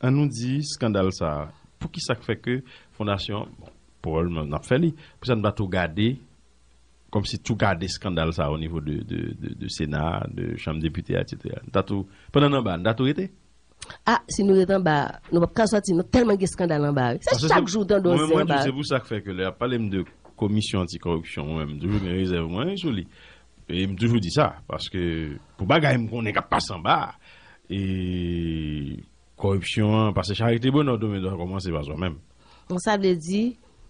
an nou di skandal sa a. Poukisa k fè ke fondasyon, bon, pwobableman n ap fè li, poukisa n pa tou gade kòmsi tou gade eskandal sa o nivo de, de, de, de Sena, de Chanm Depite a, etsetera. Nou ta tou, pandan n anba, nou ta tou rete? A, si nou ret anba, nou p ap ka sòti, non, tèlman gen eskandal anba a. Se chak jou w tande yon anba. Mwen menm, mwen tou, se pou sa k fè ke lè y ap pale m de komisyon anti-kòripsyon, mwen menm, m toujou gen rezèv mwen sou li. E m toujou di sa, paske pou bagay m konnen k ap pase anba a, e kòripsyon an, paske charite bonè domen dwa kòmanse pa zò menm. Bon, sa vle di,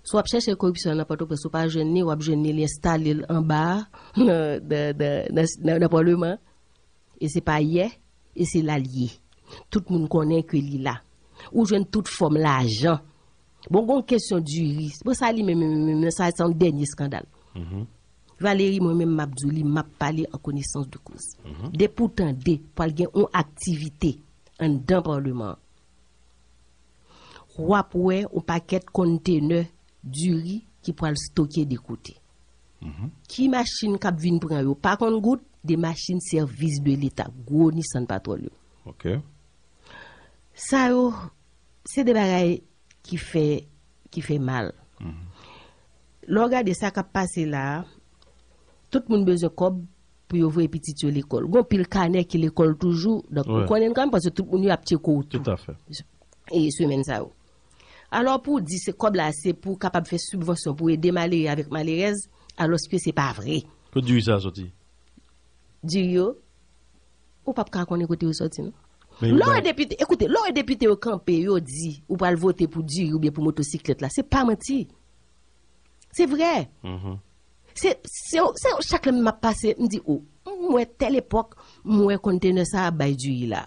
si w ap chèche kòripsyon nan Pòtoprens, ou pa jwenn li, w ap jwenn li, li enstale l anba a, nan, nan, nan, nan, nan, nan Paleman. E se pa yè, e se la l ye. Tout moun konnen ke li la. Ou jwenn tout fòm lajan. Bon, gon kesyon diri. Bon, sa li menm, menm, menm, menm, sa, se yon dènye eskandal. Valéry, mwen menm, m ap di w li, m ap pale an konesans de koz. Depi w tande pral gen yon aktivite anndan Paleman an, w ap wè yon pakèt kontenè diri ki pral stoke de kote. Ki machin k ap vin pran yo? Pa konn goud, de machin sèvis de Leta, gwo Nissan Patrol yo. Ok. Sa yo, se de bagay ki fè, ki fè mal. Lè w gade sa k ap pase la a, tout moun bezwen kòb pou yo voye pitit yo lekòl. Gon pil kanè ki lekòl toujou, donk ou konnen l kanmenm, paske tout moun yo ap tcheke w tou. Toutafè. E semèn sa yo. Alò, pou w di se kòb la, se pou w kapab fè sibvansyon pou ede malere avèk malerèz, alòske se pa vre. Kot diri sa a soti? Diri yo, ou p ap ka konnen kote yo sòti, non. Lè w wè depite, ekoute, lè w wè depite yo kanpe, yo di, ou pral vote pou diri oubyen pou motosiklèt la, se pa manti. Se vre. Se, se, se, chak lè m ap pase, m di, o, m wè tèl epòk, m wè kontenè sa a ap bay diri la.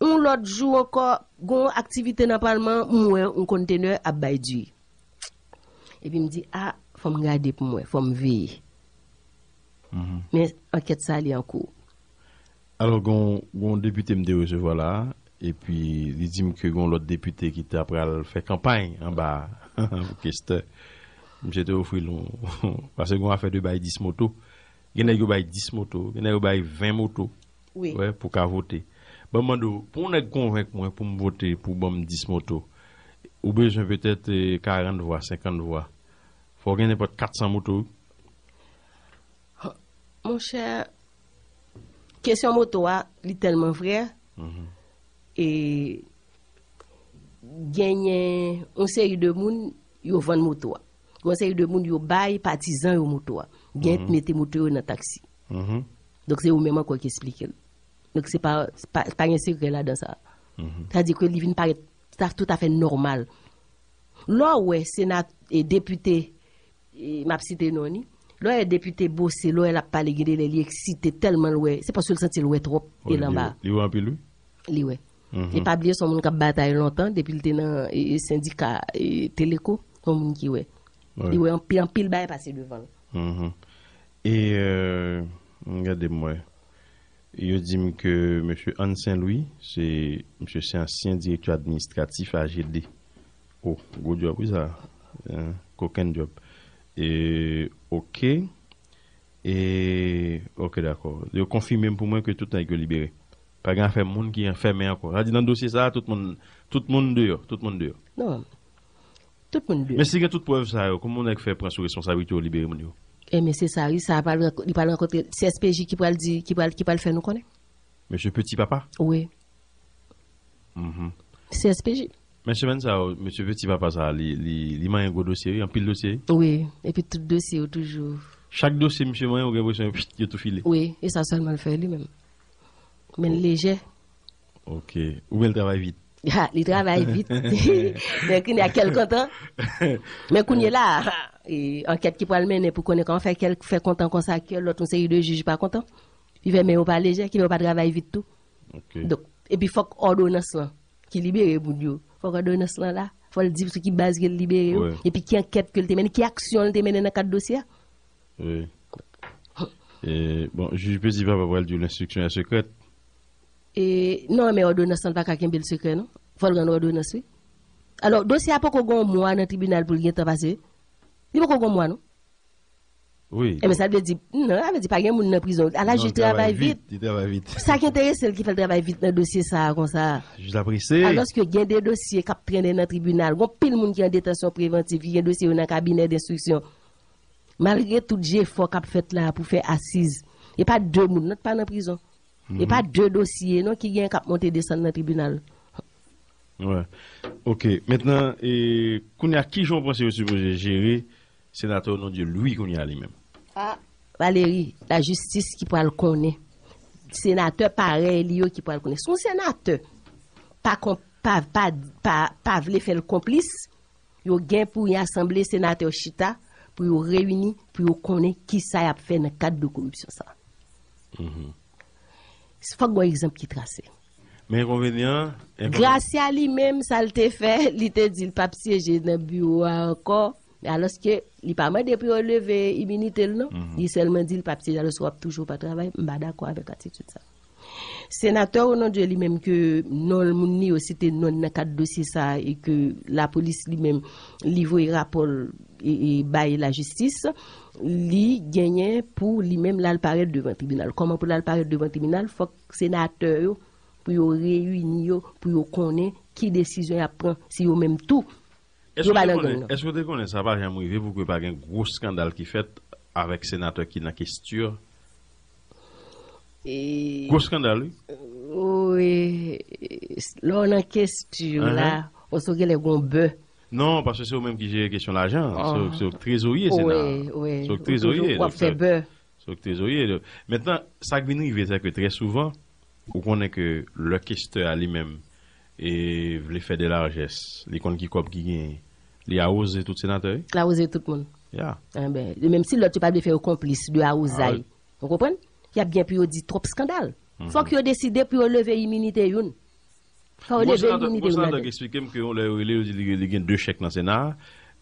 Yon lòt jou ankò, gon aktivite nan palman, m wè yon kontenè ap bay diri. Epi m di, a, fò m gade pou m wè, fò m veye. Men ankèt sa li an kou. Alò, gon, gon depite m te resevwa la, epi li di m ke gon lòt depite ki ta pral fè kanpay anba pou kestè. Misye te ofri l yon, paske gon afè de bay dis moto. Gen nèg yo bay dis moto, gen nèg yo bay ven moto. Wi. Wè, pou ka vote. Ban m mande w, pou yon nèg konvenk mwen pou m vote pou ban m dis moto, ou bezwen petèt, eh, karant vwa, senkant vwa. Fò w gen nenpòt kat san moto, wi. Monchè, kesyon moto a, li tèlman vrè. Mhm. E genyen yon seri de moun, yo vann moto a. Yon seri de moun, yo bay patizan yo moto a. Gen ki mete moto yo nan taksi. Mhm. Donk, se ou menm ankò ki esplike l. Donk, se pa, se pa, se pa gen sekrè ladan sa. Mhm. Sa di ke li vin parèt, sa toutafè nòmal. Lè w wè sena-, e depite, e m ap site non li, lè w wè depite Bossé, lè w wè l ap pale, gen de lè li eksite tèlman l wè, se paske l santi l wè twòp, e l anba. Li wè anpil, wi. Li wè. Mhm. E pa bliye, se yon moun k ap batay lontan, depi l te nan, e, e, sendika, e, Teleko, se yon moun ki wè. Wi. Li wè anpil, anpil bagay pase devan l. Mhm. E, euh, gade m wè. Yo di m ke mesye Ann Sen Lwi, se, mesye se ansyen direktè administratif A G D. O, gwo djòb, wi, sa. Hein, kokenn djòb. E, oke. E, oke, dakò. Yo konfime m pou mwen ke tout nèg yo libere. Pa gen afè moun ki anfèmen ankò. Sa di nan dosye sa, tout moun, tout moun deyò, tout moun deyò. Non. Tout moun deyò. Men si gen tout prèv sa yo, kòman nèg fè pran sou responsablite yo libere moun yo? E men se sa, wi, sa pral rank-, li pral rankontre, se S P J ki pral di, ki pral, ki pral fè nou konnen. Mesye Petit Papa? Wi. Mhm. Se S P J. Men semèn sa yo, mesye Petit Papa sa, li, li, li manyen gwo dosye, wi, anpil dosye. Wi, epi tout dosye yo toujou. Chak dosye misye manyen, ou gen enpresyon, pit, yo tou file. Wi, e sa sèlman l fè li menm. Men l lejè. Ok. Oubyen l travay vit? Ha, li travay vit. Men kounye a kè l kontan. Men kounye la, e, ankèt ki pral mennen pou konnen kòman fè kè l fè kontan konsa, kè lòt yon seri de jij pa kontan. Ki fè men yo pa lejè, ki fè yo pa travay vit tou. Ok. Donk, epi fòk òdonans lan ki libere moun yo. Fòk òdonans lan la. Fò l di sou ki baz ke l libere yo. Wi. Epi ki ankèt ke l te mennen, ki aksyon l te mennen nan kad dosye a. Wi. E, bon, jij Petit Papa pral di w l'instruction est secrète. E, non, men òdonans lan pa ka kenbe l sekrè, non. Fò l rann òdonans, wi. Alò, dosye a poko gon mwa nan tribinal pou l gentan pase. Li poko gon mwa, non. Wi. E men sa vle di, non, sa vle di pa gen moun nan prizon. Ala jij travay vit. Li travay vit. Sa ki enterese l ki fè l travay vit nan dosye sa a konsa. Jij la prese. Alòske gen de dosye k ap trennen nan tribinal. Gon pil moun ki an detansyon prevantiv, ki gen dosye yo nan kabinè denstriksyon. Malgre tout jefò k ap fèt la pou fè asiz, e pa de moun, non, k pa nan prizon. E pa de dosye, non, ki gen k ap monte desann nan tribinal. Wi. Ok. Mentnan, e, kounye a, kijan w panse yo sipoze jere senatè Onondyé Louis kounye a li menm? A, Valérie, lajistis ki pral konnen. Senatè parèy li yo ki pral konnen. Si yon senatè pa, pa, pa, pa, pa vle fè l konplis, yo gen pou y asanble senatè chita, pou yo reyini, pou yo konnen kisa y ap fè nan kad de koripsyon sa. Mhm. Fòk gon egzanp ki trase. Men enkonvenyan, enkonvenyan. Gracia li menm, sa l te fè, li te di l p ap syeje nan biwo a ankò, alòske li pa mande pou yo leve iminite l, non. Mhm. Li sèlman di l p ap syeje, alòske w ap toujou pa travay. M pa dakò avèk atitid sa. Senatè Onondyé li menm ke non l, moun li yo site non l nan kad dosye sa a e ke lapolis li menm li voye rapò l e, e bay lajistis, li genyen pou li menm l al parèt devan tribinal. Kòman pou l al parèt devan tribinal? Fòk senatè yo, pou yo reyini yo, pou yo konnen ki desizyon y ap pran, si yo menm tou, yo pa nan gang nan. Èske w te konnen sa pa janm rive pou ke pa gen gwo eskandal ki fèt avèk senatè ki nan kestyon? E, gwo eskandal, wi. Wi, lè w nan kestyon la, ou sou genlè gon bè. Non, paske se ou menm ki jere kesyon lajan. Se, se ou k trezorye Sena. Wi, wi. Se ou k trezorye, w ap fè bè. Se ou k trezorye. Mentnan, sa k vin rive, se ke trè souvan, ou konnen ke lè kestè a li menm, e, vle fè de lajès, li konn ki kòb ki genyen, li awoze tout senatè, wi. L awoze tout moun. Ya. Enben, menm si lòt yo pa vle fè yo konplis de awozay. Ou konprann? Y ap gen pou yo di twòp eskandal. Mhm. Fòk yo deside pou yo leve iminite youn. Fò yo leve iminite yo ladan. Gwo senatè k eksplike m ke yon lè yo rele, yo di li, li gen de chèk nan Sena a,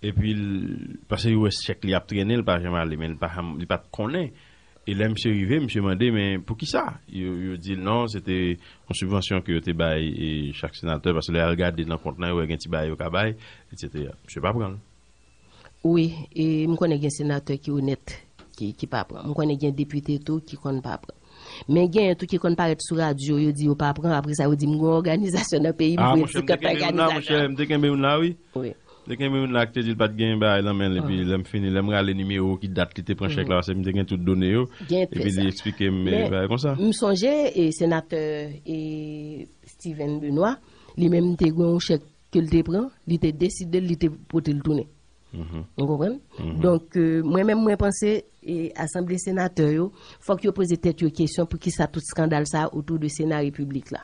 Epi, l- paske yo wè chèk li ap trennen, l pa janm ale, men l pa janm- li pa t konnen. E lè misye rive, misye mande, men poukisa? Yo, yo di l non, se te yon sibvansyon ke yo te bay e chak senatè, paske lè y al gade nan kont lan, yo wè gen ti bagay yo ka bay, etsetera. Misye pa pran l. Wi, e m konnen gen senatè ki onèt, ki, ki pa pran. M konnen gen depite tou ki konn pa pran. Men genyen tou ki konn parèt sou radyo, yo di yo pa pran, apre sa yo di m gen yon òganizasyon nan peyi m, ah, voye monchè, m te kenbe youn la, monchè, m te kenbe youn la, wi. Wi. M te kenbe youn la ki te di l pa t gen bagay nan men l, epi lè m fini, lè m rale nimewo ki dat li te pran chèk la, paske m te gen tout done yo, epi li eksplike m bagay konsa. M sonje e senatè e Steven Benoît, li menm te gen yon chèk ke l te pran, li te deside l, li te pote l tounen. Ou konprann? Donk, euh, mwen menm, mwen panse e asanble senatè yo, fòk yo poze tèt yo kesyon poukisa tout skandal sa a otou de Sena Repiblik la.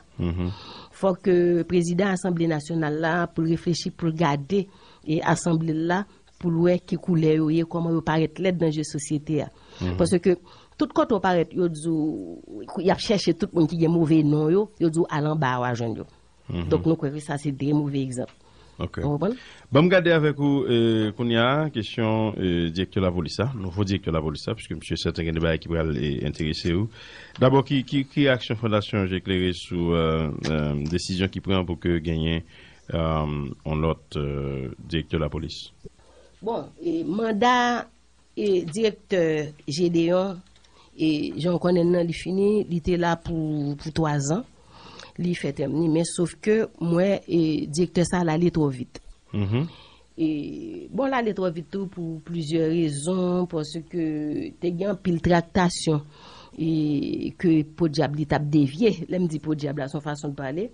Fòk, euh, prezidan asanble nasyonal la, pou l reflechi, pou l gade e asanble l la, pou l wè ki koulè yo ye, kòman yo parèt lèd nan je sosyete a. Paske tout kote w parèt, yo di w, y ap chèche tout moun ki gen move non yo, yo di w al anba a w a jwenn yo. Donk, nou kwè ke sa se de move egzanp. Ok. Ou konprann? Ban m gade avèk ou, euh, kounye a, kesyon, euh, direktè lapolis la, nouvo direktè lapolis la, piske misye sèten gen de bagay ki pral, eh, enterese ou. Dabò, ki, ki, ki reyaksyon Fondasyon Je Klere sou, euh, euh, desizyon ki pran pou ke genyen, euh, yon lòt, euh, direktè lapolis? Bon, e manda e direktè Gédéon, e jan w konnen l nan, li fini, li te la pou, pou twa zan. Li fè tèm li, men sof ke mwen, e direktè sa a l ale twò vit. E, bon, l ale twò vit tou pou plizyè rezon, paske te gen anpil traktasyon e ke podyab li t ap devye. Lè m di podyab la, se yon fason de pale.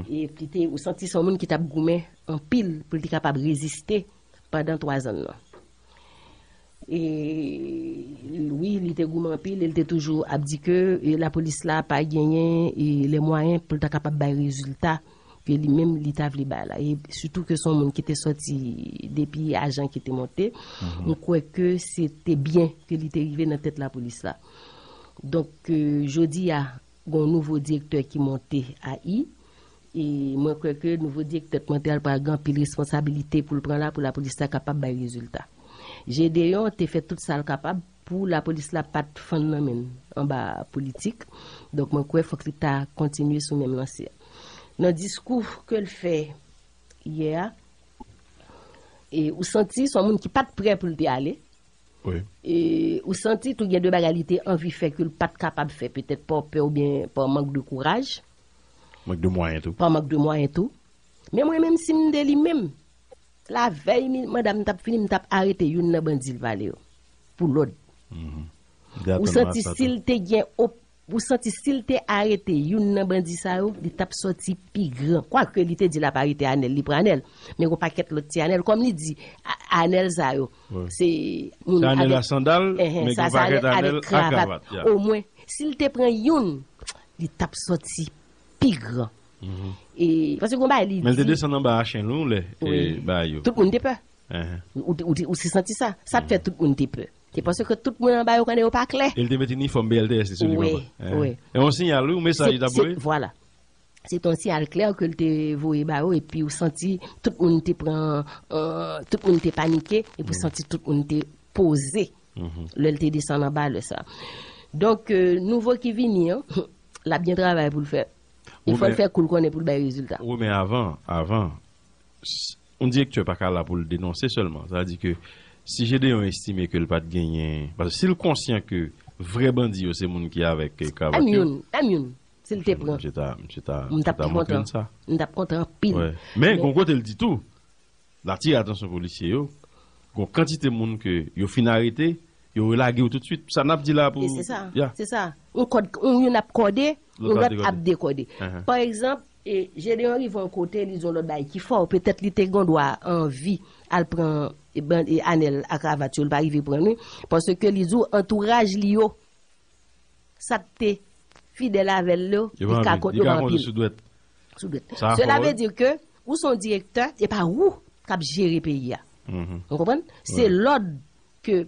E li te, ou santi se yon moun ki t ap goumen anpil pou l te kapab reziste pandan twa zan nan. E wi, li te goumen anpil, e li te toujou ap di ke, e, lapolis la pa genyen, e, les moyens pou l ta kapab bay rezilta ke li menm li ta vle bay la. E sitou ke se yon moun ki te sòti depi ajan ki te monte, m kwè ke se te byen ke li te rive nan tèt lapolis la. Donk, e, jodi a, gen yon nouvo direktè ki monte a I, e mwen kwè ke nouvo direktè k monte a l pral gen anpil responsabilite pou l pran la, pou lapolis la kapab bay rezilta. Gédéon te fè tout sa l kapab pou lapolis la pa t fann nan men l anba politik. Donk, mwen kwè fòk li ta kontinye sou menm lanse a. Nan diskou ke l fè yè a, e ou santi se yon moun ki pa t prè pou l te ale. Wi. E ou santi tou gen de bagay li te anvi fè ke l pa t kapab fè, petèt pa pè oubyen pa mank de kouraj. Mank de mwayen tou. Pa mank de mwayen tou. Men mwen menm, si m te li menm, lavèy mi- manda m t ap fini, m t ap arete youn nan bandi l pale yo. Pou lòd. Ou santi si l te gen op- ou santi si l te arete youn nan bandi sa yo, li t ap sòti pi gran. Kwake li te di l ap arete Anèl, li pran Anèl. Men gon pakèt lòt ti Anèl, kòm li di, A- Anèl sa yo, se moun avèk, a sandal, enhen, men sa, gen se Anèl avèk kravat. Omwen, si l te pran youn, li t ap sòti pi gran. E, paske gon bagay li di. Men l te desann anba a chen lou lè, e, bagay yo. Tout moun te pè. Ou, ou, ou te santi sa. Sa t fè tout moun te pè. Se paske tout moun anba yo konnen yo pa klè. E l te met inifòm B L T S li sou li, papa. Wi. E yon siyal, wi, yon mesaj li t ap voye. Vwala. Se te yon siyal klè ke l te voye ba yo, epi ou santi tout moun te pran, e, tout moun te panike, epi ou santi tout moun te poze lè l te desann anba lè sa. Donk, e, nouvo ki vini an, l ap gen travay pou l fè. E fò l fè kou l konnen pou l bay rezilta. Wi, men avan, avan, s- yon direktè pa ka la pou l denonse sèlman. Sa vle di ke si Gédéon estime ke l pa t genyen, paske si l konsyan ke vrè bandi yo se moun ki avèk, e, kravat yo. Menm youn, menm youn, si l te pran, misye ta, misye ta, m t ap pi kontan. M t ap kontan anpil. Men gon kote l di tou, l atire atansyon polisye yo, gon kantite moun ke yo fin arete, yo relage yo toutswit. Sa n ap di la pou... E se sa, se sa. Yon kòd, yon, youn ap kòde, yon lòt ap dekòde. Pa egzanp, e, Gédéon rive yon kote, li di yon lòt bagay ki fò, petèt li te gen dwa anvi al pran, e, ban- e, Anèl a kravat yo, li pa rive pran li, paske li di w antouraj li yo, sa k te fidèl avè l yo, li ka kont yo anpil. Sou dwèt. Sou dwèt. Cela veut dire que ou se yon direktè, se pa ou k ap jere peyi a. Ou konprann? Se lòd ke,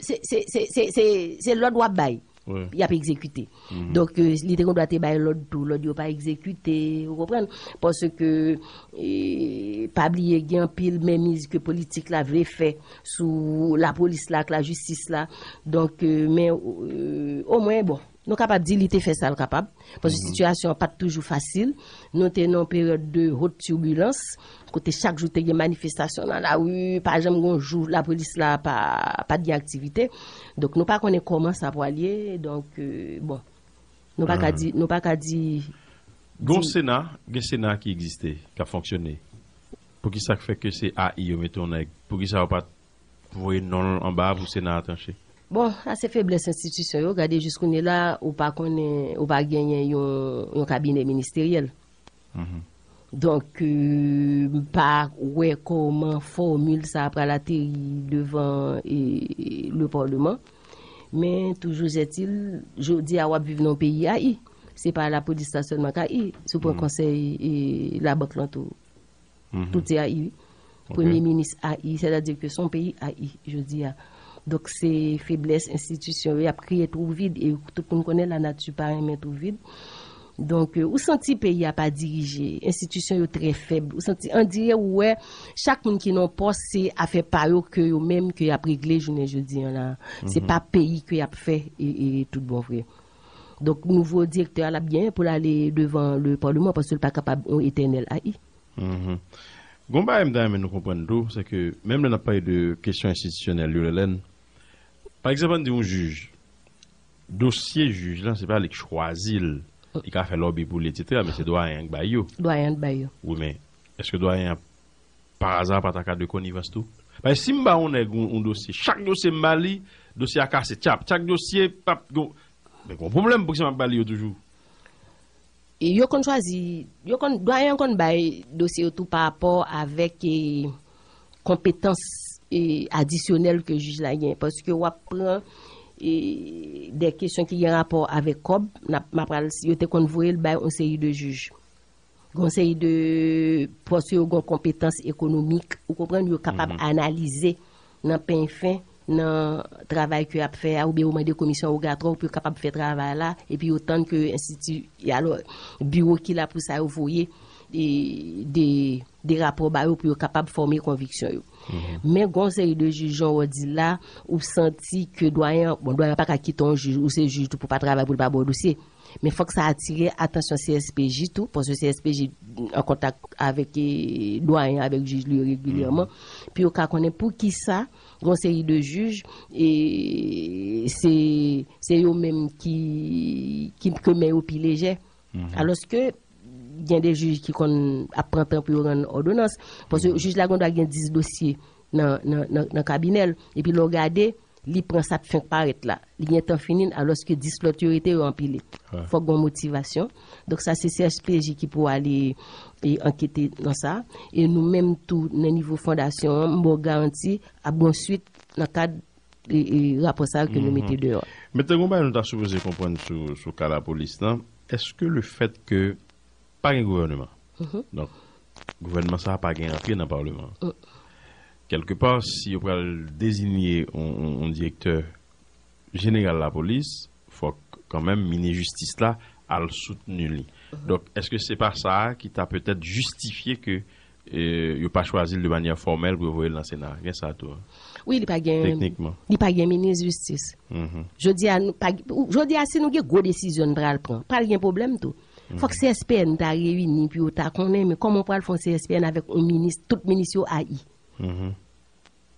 se, se, se, se, se, se lòd w ap bay. y ap egzekite. Donk, eh, li te gen dwa te bay lòd tou, lòd yo pa egzekite, ou konprann? Paske, eh, pa bliye, gen anpil menmiz ke politik la vle fè sou lapolis la ak lajistis la. Donk, eh, men, eh, omwen, bon, nou kapab di li te fè sa l kapab. Paske sitiyasyon an pa t toujou fasil. Nou te nan yon peryòd de haute turbulence, kote chak jou te gen manifestasyon nan lari, pa janm gen yon jou lapolis la pa, pa t gen aktivite. Donk, nou pa konnen kòman sa pral ye. Donk, eh, bon, nou pa ka di, nou pa ka di, Gon di Sena, gen Sena ki egziste, k ap fonksyone. Poukisa k fè ke se A I yo mete yon nèg? Poukisa yo pa t voye non l anba pou Sena a tranche? Bon, sa se feblès enstitisyon yo. Gade, jis kounye la, ou pa konnen, ou pa genyen yon, yon kabinè ministeryèl. Donk, eh, m pa wè kòman fòmil sa a pral ateri devan, eh, le Parlement. Men, toujou est-il, jodi a w ap viv nan yon peyi A I. Se pa lapolis la sèlman k A I. Si w pran konsèy, eh, labank lan tou. Tout se A I, wi. Premye minis A I, sètadi ke se yon peyi A I, jodi a. Donk, se feblès enstitisyon yo, y ap kreye twou vid, e tout moun konnen lanati pa renmen twou vid. Donk, eh, ou santi peyi a pa dirije, enstitisyon yo trè fèb. Ou santi, andire ou wè, chak moun ki nan pòs, se afè pa yo ke yo menm ke y ap regle jounen jodi an la. Se pa peyi ke y ap fè, e, e tout bon vre. Donk, nouvo direktè a l ap gen pou l ale devan le Parlement, paske l pa kapab yon etènèl A I. Gon bagay m ta renmen nou konprann tou, se ke menm lè n ap pale de kesyon enstitisyonèl yo, Lèlèn, pa egzanp, ann di yon jij, dosye jij lan, se pa li k chwazi l, li ka fè lòbi pou li, etsetera, men se dwayen an k bay yo. Dwayen an k bay yo. Wi, men èske dwayen an, pa aza, pa ta ka de konivans tou? Paske si m ba yon nèg yon, yon dosye, chak dosye m ba li, dosye a kase, tchap, chak dosye, pap, gon, men gon pwoblèm pou ki sa m ap ba li yo toujou. E yo konn chwazi, yo konn, dwayen an konn bay dosye yo tou pa rapò avèk, eh, konpetans, eh, adisyonèl ke jij la gen. Paske w ap pran, eh, de kesyon ki gen rapò avèk kòb, n ap, m ap pral, yo te konn voye l bay yon seri de jij. Gon seri de pòs yo gon konpetans ekonomik, ou konprann, yo kapab analize nan pen fen, nan travay ke y ap fè a, oubyen yo mande komisyon wogatwa pou yo kapab fè travay la, epi yo tann ke enstiti, alò, biwo ki la pou sa yo voye, e, de, de rapò ba yo pou yo kapab fòme konviksyon yo. Men gon seri de jij, jan w di la, ou santi ke dwayen, bon, dwayen pa ka kite yon jij, ou se jij tou pou pa travay, pou l pa ba w dosye. Men fòk sa atire atansyon C S P J tou, paske C S P J an kontak avèk, eh, dwayen, avèk jij li yo regilyèman, pou yo ka konnen poukisa gon seri de jij, e se, se yo menm ki, ki, ke men yo pi lejè. Alòske, gen de jij ki konn ap pran tan pou yo rann òdonans, paske jij la gendwa gen dis dosye nan, nan, nan, nan kabinè l, epi lè w gade, li pran sa k fenk parèt la. Li gentan fini l, alòske dis lòt yo rete, yo anpile. Fòk gon motivasyon. Donk, sa se C S P J ki pou ale, e, ankete nan sa. E nou menm tou, nan nivo fondasyon an, m ba w garanti, ap gon swit nan kad, e, e, rapò sa yo ke nou mete deyò. Men te gon bagay nou ta sipoze konprann sou, sou ka lapolis lan. Èske le fèt ke pa gen gouvèneman. Donk, gouvènman sa a pa gen antre nan palman. Kèlkepa, si yo pral deziye yon, yon, yon direktè jeneral lapolis, fòk kanmenm minis jistis la al soutni li. Donk, èske se pa sa a ki ta petèt jistifye ke, eh, yo pa chwazi l de manyè fòmèl pou yo voye l nan Sena? Gen sa tou, hein? Wi, li pa gen, teknikman, li pa gen minis jistis. Jodi a, nou pa, jodi a, si nou gen gwo desizyon n pral pran, pral gen pwoblèm tou. Fòk C S P N ta reyini pou yo ta konnen, men kòman w pral fè yon C S P N avèk yon minis, tout minis yo A I?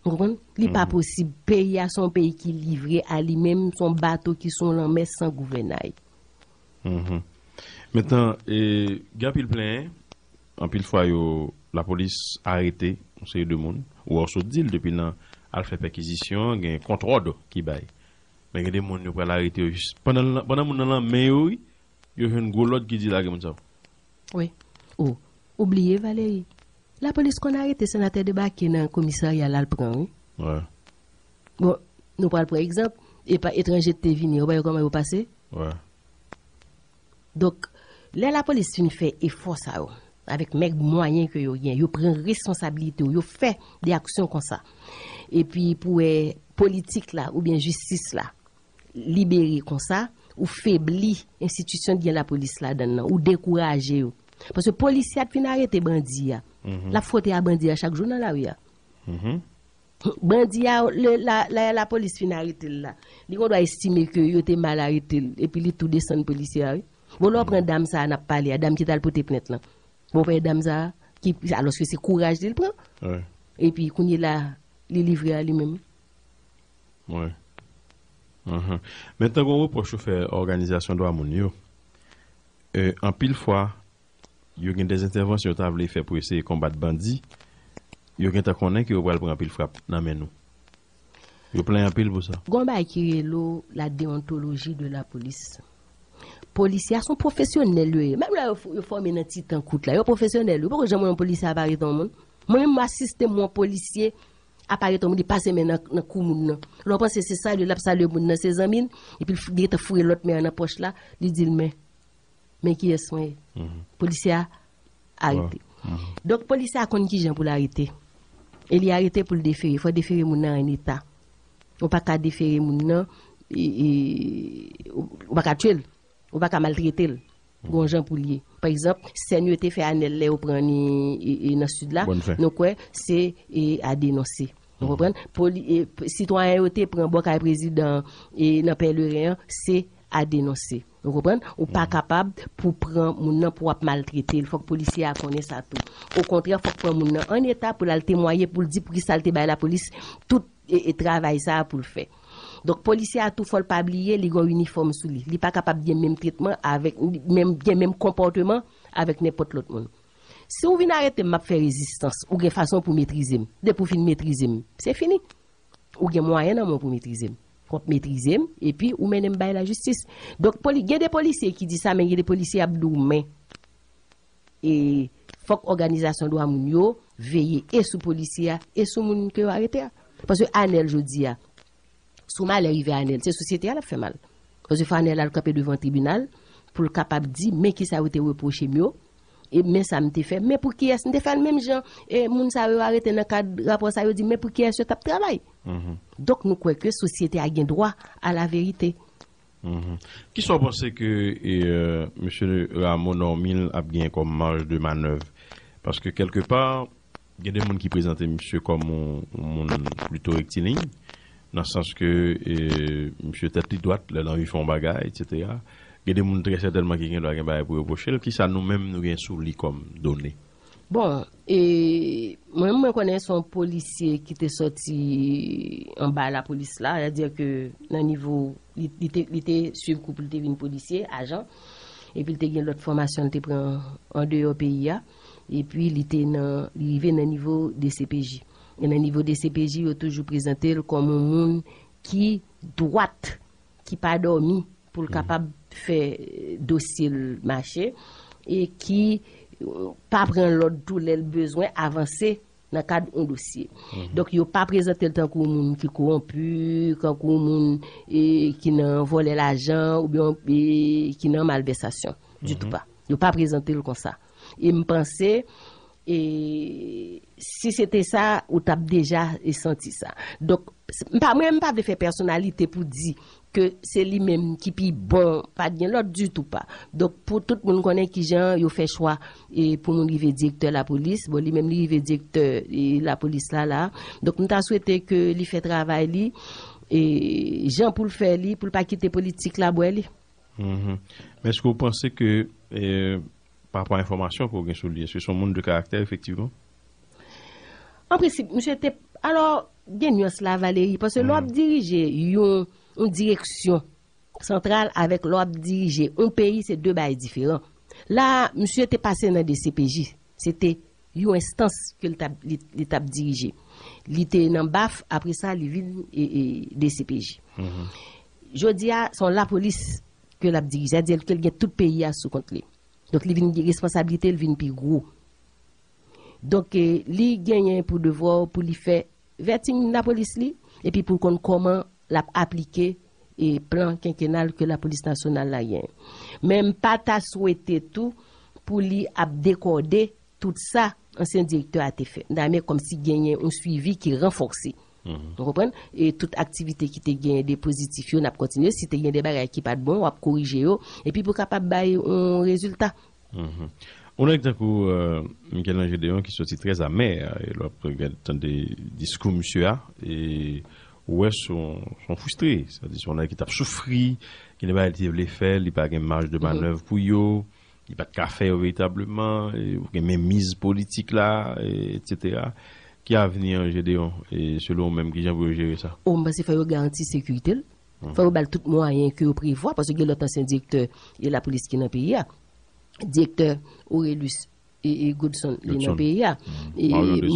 Ou konprann? Li pa posib. Peyi a se yon peyi ki livre a li menm, se yon bato ki sou lanmè san gouvènay. Mentnan, e, gen anpil plenyen, anpil fwa yo, lapolis arete yon seri de moun, ou wè w sot di l depi nan al fè pèkizisyon, gen kontwòd ki bay. Men gen de moun yo pral arete yo jis pandan, pandan moun nan nan men yo, wi, yo jwenn gwo lòd ki di lage moun sa yo. Wi. Ou, ou bliye, Valery. Lapolis konn arete senatè debake nan komisarya l al pran, wi. Bon, nou pral pran egzanp, e pa etranje te vini, ou pa wè kòman yo pase? Donk, lè lapolis fin fè efò sa yo, avèk mèg mwayen ke yo gen, yo pran responsablite yo, yo fè de aksyon konsa. Epi pou wè politik la oubyen jistis la, libere konsa, ou febli enstitisyon ki gen lapolis ladan l lan, ou dekouraje yo. Paske polisye a t fin arete bandi a. L ap fwote a bandi a chak jou nan lari a. Bandi a, le, la, la, lapolis fin arete l la. Li gendwa estime ke yo te mal arete l, epi li tou desann polisye a, wi. Bon, lè w pran dam sa a n ap pale a, dam ki t al pote plent lan. Bon, w pran dam sa a, ki, alòske se kouraj li l pran. Epi, kounye la, li livre a li menm. Wi. Ahan. Men tankou yon repwòch yo fè òganizasyon dwa moun yo, e, anpil fwa, yo gen de entèvansyon yo ta vle fè pou eseye konbat bandi, yo gentan konnen ke yo pral pran anpil frap nan men nou. Yo plenyen anpil pou sa. Gon bagay ki rele la déontologie de la police. Polisye a se yon pwofesyonèl yo ye. Menm lè yo, yo fòme nan ti tan kout la, yo pwofesyonèl yo. Poko janm wè yon polisye ap arete yon moun. Mwen menm, mwen asiste m wè yon polisye ap arete yon moun, li pase men nan, nan kou moun nan. Lè w panse se salye l ap salye moun nan, se zanmi l, epi l f- gentan foure lòt men an nan pòch la, li di l men, men kiyès mwen ye. Polisye a arete. Donk, polisye a konn kijan pou l arete. E li arete pou l defere. Fò defere moun nan an eta. Ou pa ka defere moun nan, e, e, ou pa ka tye l. Ou pa ka maltrete l. Gon jan pou l ye. Pa egzanp, sèn yo te fè Anèl lè yo pran ni e, e, nan sid la, nou kwè se e, a denonse. Ou konprann? Poli, e, sitwayen yo te pran bò kay prezidan e, nan Pèleren an, se a denonse. Ou konprann? Ou pa kapab pou pran moun nan pou w ap maltrete l. Fòk polisye a konnen sa tou. Okontrè, fòk pran moun nan an eta pou l al temwaye, pou l di poukisa l te bay lapolis tout e, e travay sa a pou l fè. Donk, polisye a tou, fò l pa bliye, li gen yon inifòm sou li. Li pa kapab gen menm tretman avèk, menm, gen menm konpòteman avèk nenpòt lòt moun. Si w vin arete m, m ap fè rezistans, ou gen fason pou metrize m. Depi w fin metrize m, se fini. Ou gen mwayen nan men w pou metrize m. Fò w metrize m, epi ou mennen m bay lajistis. Donk, poli, gen de polisye ki di sa, men gen de polisye ap di w men. E fòk òganizasyon dwa moun yo veye e sou polisye a, e sou moun ke yo arete a. Paske Anèl jodi a, si yon malè rive Anèl, se sosyete a l ap fè mal. Paske fò Anèl al kanpe devan tribinal pou l kapab di, men kisa yo te repwoche m yo, e men sa m te fè, men pou kiyès m te fè l menm jan, e moun sa yo arete nan kad rapò sa yo di, men pou kiyès yo t ap travay. Donk nou kwè ke sosyete a gen dwa a la verite. Kisa w panse ke e, e, mesye Rameau Normil ap genyen kòm maj de manèv? Paske kèlkepa, gen de moun ki prezante misye kòm yon, yon moun plito rektiliny, nan sans ke e, misye tèt li dwat lè l anvi fè yon bagay, etsetera. Gen de moun trè sètènman ki gen dwa gen bagay pou repwoche l. Kisa nou menm nou gen sou li kòm done? Bon, e mwen, mwen konnen se yon polisye ki te sòti anba lapolis la, sètadi ke nan nivo, li, li te, li te swiv kou pou l te vin polisye, ajan, epi l te gen lòt fòmasyon l te pran andeyò peyi a, epi li te nan, li rive nan nivo D C P J. E nan nivo D C P J, yo toujou prezante l kòm yon moun ki dwat, ki pa dòmi, pou l kapab fè dosye l mache e ki pa pran lòd tou lè l bezwen avanse nan kad yon dosye. Donk, yo pa prezante l tankou yon moun ki kowonpi, tankou yon moun e, ki nan vòlè lajan oubyen e, ki nan malvèsasyon. Ditou pa. Yo pa prezante l konsa. E m panse e, si se te sa, ou t ap deja e, santi sa. Donk, m pa, mwen, m pa vle fè pèsonalite pou di ke se li menm ki pi bon, pa t gen lòt ditou pa. Donk, pou tout moun konnen kijan yo fè chwa e, pou moun rive direktè lapolis, bon, li menm li rive direktè e, lapolis la, la. Donk, m ta swete ke li fè travay li e, jan pou l fè li, pou l pa kite politik la bwè li. Men èske w panse ke e, pa rapò a enfòmasyon ke w gen sou li, èske se yon moun de karaktè efektivman? An prensip, misye te, alò, gen nyans la, Valérie, paske lè w ap dirije yon, yon direksyon santral avèk lè w ap dirije yon peyi, se de bagay diferan. La, misye te pase nan D C P J, se te yon enstans ke l t ap, li, li t ap dirije. Li te nan baf, apre sa, li vin e, e, D C P J. Jodi a, se yon lapolis ke l ap dirije, sètadi ke l gen tout peyi a sou kont li. Donk, li vin gen responsablite, li vin pi gwo. Donk, e, li genyen pou devwa pou li fè vèting lapolis li, epi pou l konn kòman l ap aplike e plan kenkenal ke lapolis nasyonal la genyen. Men m pa ta swete tou pou li ap dekòde tout sa ansyen direktè a te fè. M ta renmen kòmsi genyen yon swivi ki ranfòse. Ou konprann? E tout aktivite ki te gen de pozitif yo, n ap kontinye. Si te gen de bagay ki pa t bon, w ap korije yo. Epi pou kapab bay yon rezilta. Yon nèg tankou Michel-Ange Deon ki soti trè amè, e lè w ap tande diskou misye a, e ou wè se yon fristre, sètadi se yon nèg ki t ap soufri, gen de bagay li te vle fè, li pa gen maj de manèv pou yo, li pa t ka fè yo veritableman, ou gen menmiz politik la, etsetera. Ki avni Ange Deon, e selon ou menm, kijan pou yo jere sa? O, m panse fò yo garanti sekirite l. Fò yo ba l tout mwayen ke yo prevwa, paske gen lòt ansyen direktè e lapolis ki nan peyi a. Direktè Orelus e, e Godson, li nan peyi a. E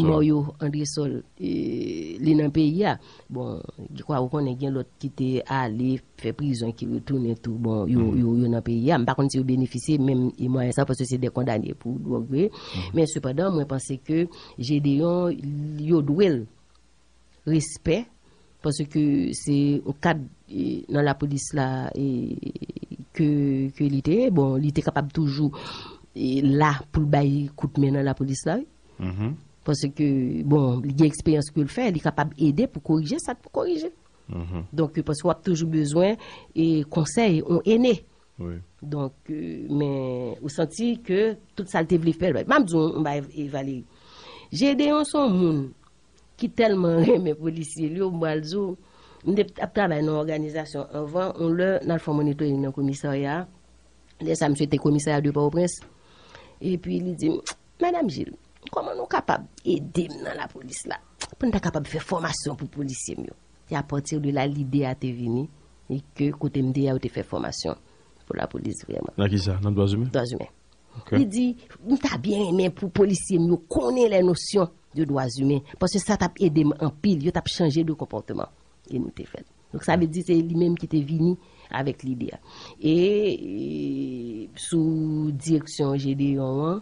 Mario Andresol, e, li nan peyi a. Bon, je kwa ou konnen gen lòt ki te ale fè prizon, ki retounen tou. Bon, yo, yo, yo nan peyi a. M pa konn si yo benefisye menm e mwayen sa, paske se de kondane pou dwòg vre. Men sepandan, mwen panse ke Gedeon, yo dwe l respè, paske se yon kad e, nan lapolis la e, ke, ke li te ye. Bon, li te kapab toujou e, la pou l bay kout men nan lapolis la, wi. Paske, bon, li gen eksperyans ke l fè, li kapab ede pou korije sa k pou korije. Donk, paske w ap toujou bezwen e, konsèy, yon ene. Donk, e, men ou santi ke tout sa l te vle fè, m ap di w yon bagay, e, Valery. Gedeon se yon moun ki tèlman renmen polisye l yo, m pral di w, m te ap travay nan yon òganizasyon anvan, yon lè n al fè yon monitoring nan komisarya a. Lè sa a, misye te komisarya de Pòtoprens. Epi li di m, Madanm Gilles, kòman nou kapab ede m nan lapolis la? Pou n ta kapab fè fòmasyon pou polisye m yo. Se apati de la lide a te vini, e ke kote m te ye a, yo te fè fòmasyon pou lapolis vrèman. Nan kisa? Nan dwa imen? Dwa imen. Li di, m ta byen renmen pou polisye m yo konnen les notions de droits humains, paske sa t ap ede m anpil, yo t ap chanje de konpòteman. E nou te fè l. Donk, sa vle di se li menm ki te vini avèk lide a. E, e sou direksyon Gedeon an,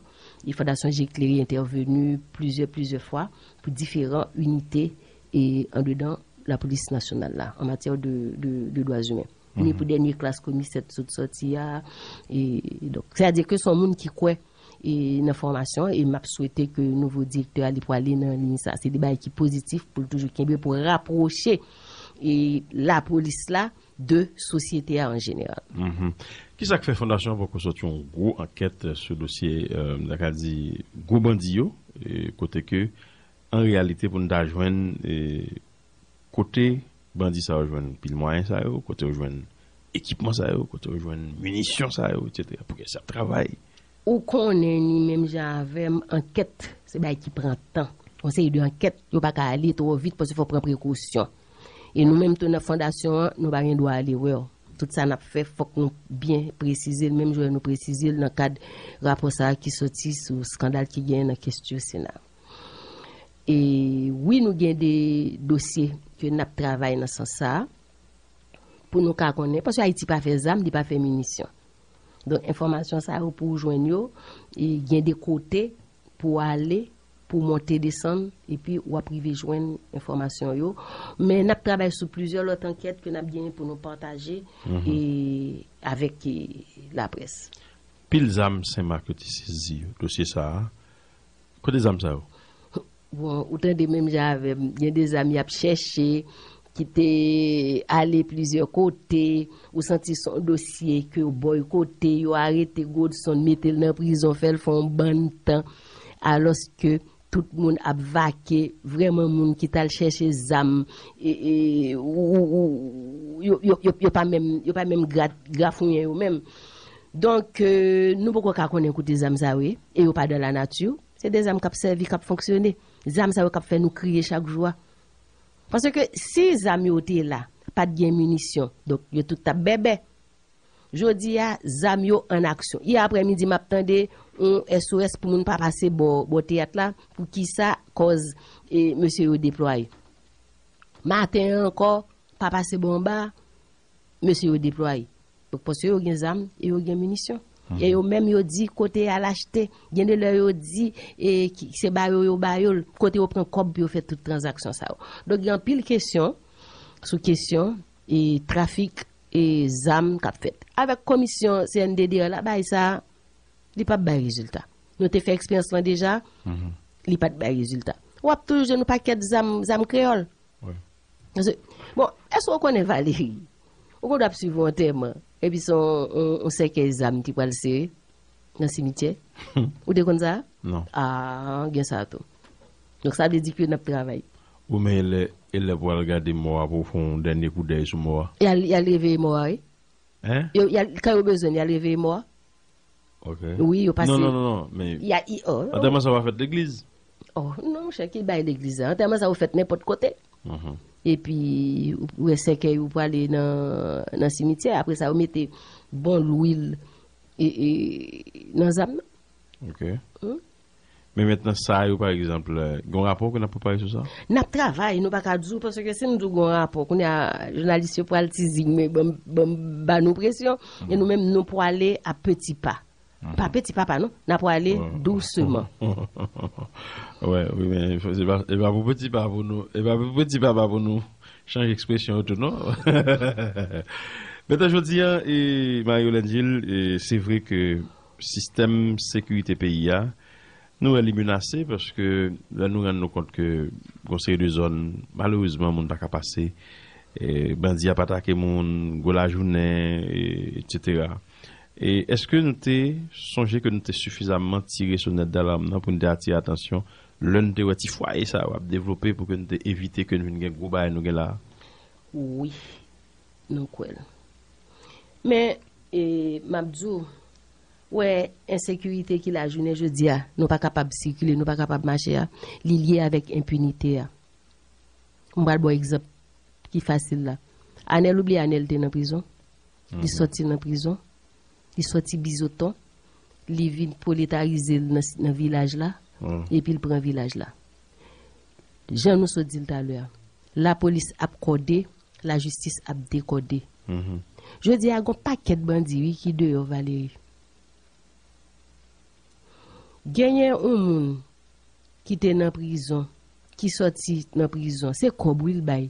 e Fondasyon Je Klere entèveni plizyè, plizyè fwa pou diferan inite e andedan lapolis nasyonal la, an matyè de, de, de dwa imen. Ni pou dènye klas komisè t sot sòti a. E, donk, sètadi ke se yon moun ki kwè e, nan fòmasyon, e m ap swete ke nouvo direktè a, li pwale nan liy sa. Se de bagay ki pozitif pou l toujou kenbe, pou rapwoche e, lapolis la de sosyete a an jeneral. Kisa k fè Fondasyon an poko sòti yon gwo ankèt sou dosye, e, m ta ka di, gwo bandi yo, e, kote ke, an reyalite, pou n ta jwenn, e, kote bandi sa yo jwenn pil mwayen sa yo, kote yo jwenn ekipman sa yo, kote yo jwenn minisyon sa yo, etsetera. Poukisa y ap travay? Ou konnen ni menm jan avè m, ankèt, se bagay ki pran tan. Yon seri de ankèt, yo pa ka ale twò vit paske fò pran prekosyon. E nou menm tou nan fondasyon an, nou pa gen dwa ale wè w. Tout sa n ap fè, fòk nou byen presize l, menm jan nou presize l nan kad rapò sa a ki soti sou eskandal ki genyen nan kesyon Sena. E wi, nou gen de dosye ke n ap travay nan sans sa a, pou nou ka konnen, paske Ayiti pa fè zam, li pa fè minisyon. Donk, enfòmasyon sa yo pou w jwenn yo, e gen de kote pou w ale, pou w monte desann, epi w ap rive jwenn enfòmasyon yo. Men n ap travay sou plizyè lòt ankèt ke n ap genyen pou nou pataje e avèk e laprès. Pil zam Senmak yo te sezi yo, dosye sa a. Kote zam sa yo? Bon, ou tande menm jan avè m, gen de zam y ap chèche, ki te ale plizyè kote, ou santi se yon dosye ke yo bòykote, yo arete Godson, mete l nan prizon, fè l fè yon bann tan, alòske tout moun ap vake, vrèman moun ki t al chèche zam, e, e, ou, ou, ou, yo, yo, yo, yo pa menm, yo pa menm gra-, grafouyen yo menm. Donk, e, nou poko ka konnen kote zam sa yo ye, e yo pa dans la nature. Se de zam k ap sèvi, k ap fonksyone. Zam sa yo k ap fè nou kriye chak jou a. Paske si zam yo te la, pa t gen minisyon, donk yo tout t ap bèbè. Jodi a, zam yo an aksyon. Yè aprèmidi, m ap tande yon S O S pou moun pa pase bò, bò teyat la. Poukisa? Kòz e, mesye yo deplwaye. Maten an ankò, pa pase bò anba, mesye yo deplwaye. Donk, paske yo gen zam e yo gen minisyon. E yo menm yo di kote y al achte. Gen de lè yo di e, ki, se ba yo, yo ba yo l. Kote yo pran kòb pou yo fè tout tranzaksyon sa yo. Donk, gen anpil kesyon sou kesyon e trafik e zam k ap fèt. Avèk komisyon C N D D A la, bagay sa a, li p ap bay rezilta. Nou te fè eksperyans lan deja, li pa t bay rezilta. W ap toujou jwenn yon pakèt zam, zam kreyòl. Paske, bon, èske w konnen Valery? Ou konn ap swiv yon antèman, epi se yon, yon, yon sèkèy zam ki pral sere nan simityè? Ou te konn sa? Non. Ah, gen sa tou. Donk, sa vle di ke n ap travay. Ou men e lè, e lè pou al gade mò a, pou fè yon dènye koudèy sou mò a? Y al, y al reveye mò a, wi. Hein? Yo, y al, kan yo bezwen, y al reveye mò a. Ok. Wi, yo pase. Non, non, non, non, men y a, i, oh, non. Antèman sa pa fèt legliz? Oh, non, monchè, ki bay legliz la? Antèman sa yo fèt nenpòt kote. Mhm. Epi, ou wè sèkèy ou prale nan, nan simityè. Apre sa, yo mete bon lwil e, e, nan zam nan. Ok. Hmm? Men mentnan sa yo, pa egzanp, gen yon rapò ke n ap prepare sou sa? N ap travay, nou pa ka di w, paske si n di w gen yon rapò, kounye a, jounalis yo pral tizing, men ban m, ban m, ba nou presyon, e nou menm, nou prale a peti pa. Pa peti pa pa, non, n ap prale douseman. Wè, wi, men se pa, e pa pou peti pa pou nou, e pa pou peti pa pa pou nou chanje ekspresyon yo tou, non? Mentnan, jodi a, e, Marie Yolène Gilles, e, se vre ke sistèm sekirite peyi a, nou wè li menase, paske lè nou rann nou kont ke gon seri de zòn, malerezman, moun pa ka pase, e, bandi ap atake moun, gwo lajounen, e, etsetera. E èske nou te sonje ke nou te sifizamman tire sonèt dalam nan pou nou te atire atansyon lè nou te wè ti fwaye sa yo ap devlope pou ke nou te evite ke nou vin gen gwo bagay nou gen la a? Wi, nou kwè l. Men, e, m ap di w, wè, ensekirite ki la jounen jodi a, nou pa kapab sikile, nou pa kapab mache a, li lye avèk enpinite a. M pral ba w egzanp ki fasil la. Anèl, ou bliye Anèl te nan prizon? Li sòti nan prizon, li sòti Bizoton, li vin pwoletarize l nan, nan vilaj la, epi l pran vilaj la. Jan nou sot di l talè a, lapolis ap kòde, lajistis ap dekòde. Jodi a, gon pakèt bandi, wi, ki deyò Valery. Genyen yon moun ki te nan prizon, ki sòti nan prizon, se kòb, wi, l bay.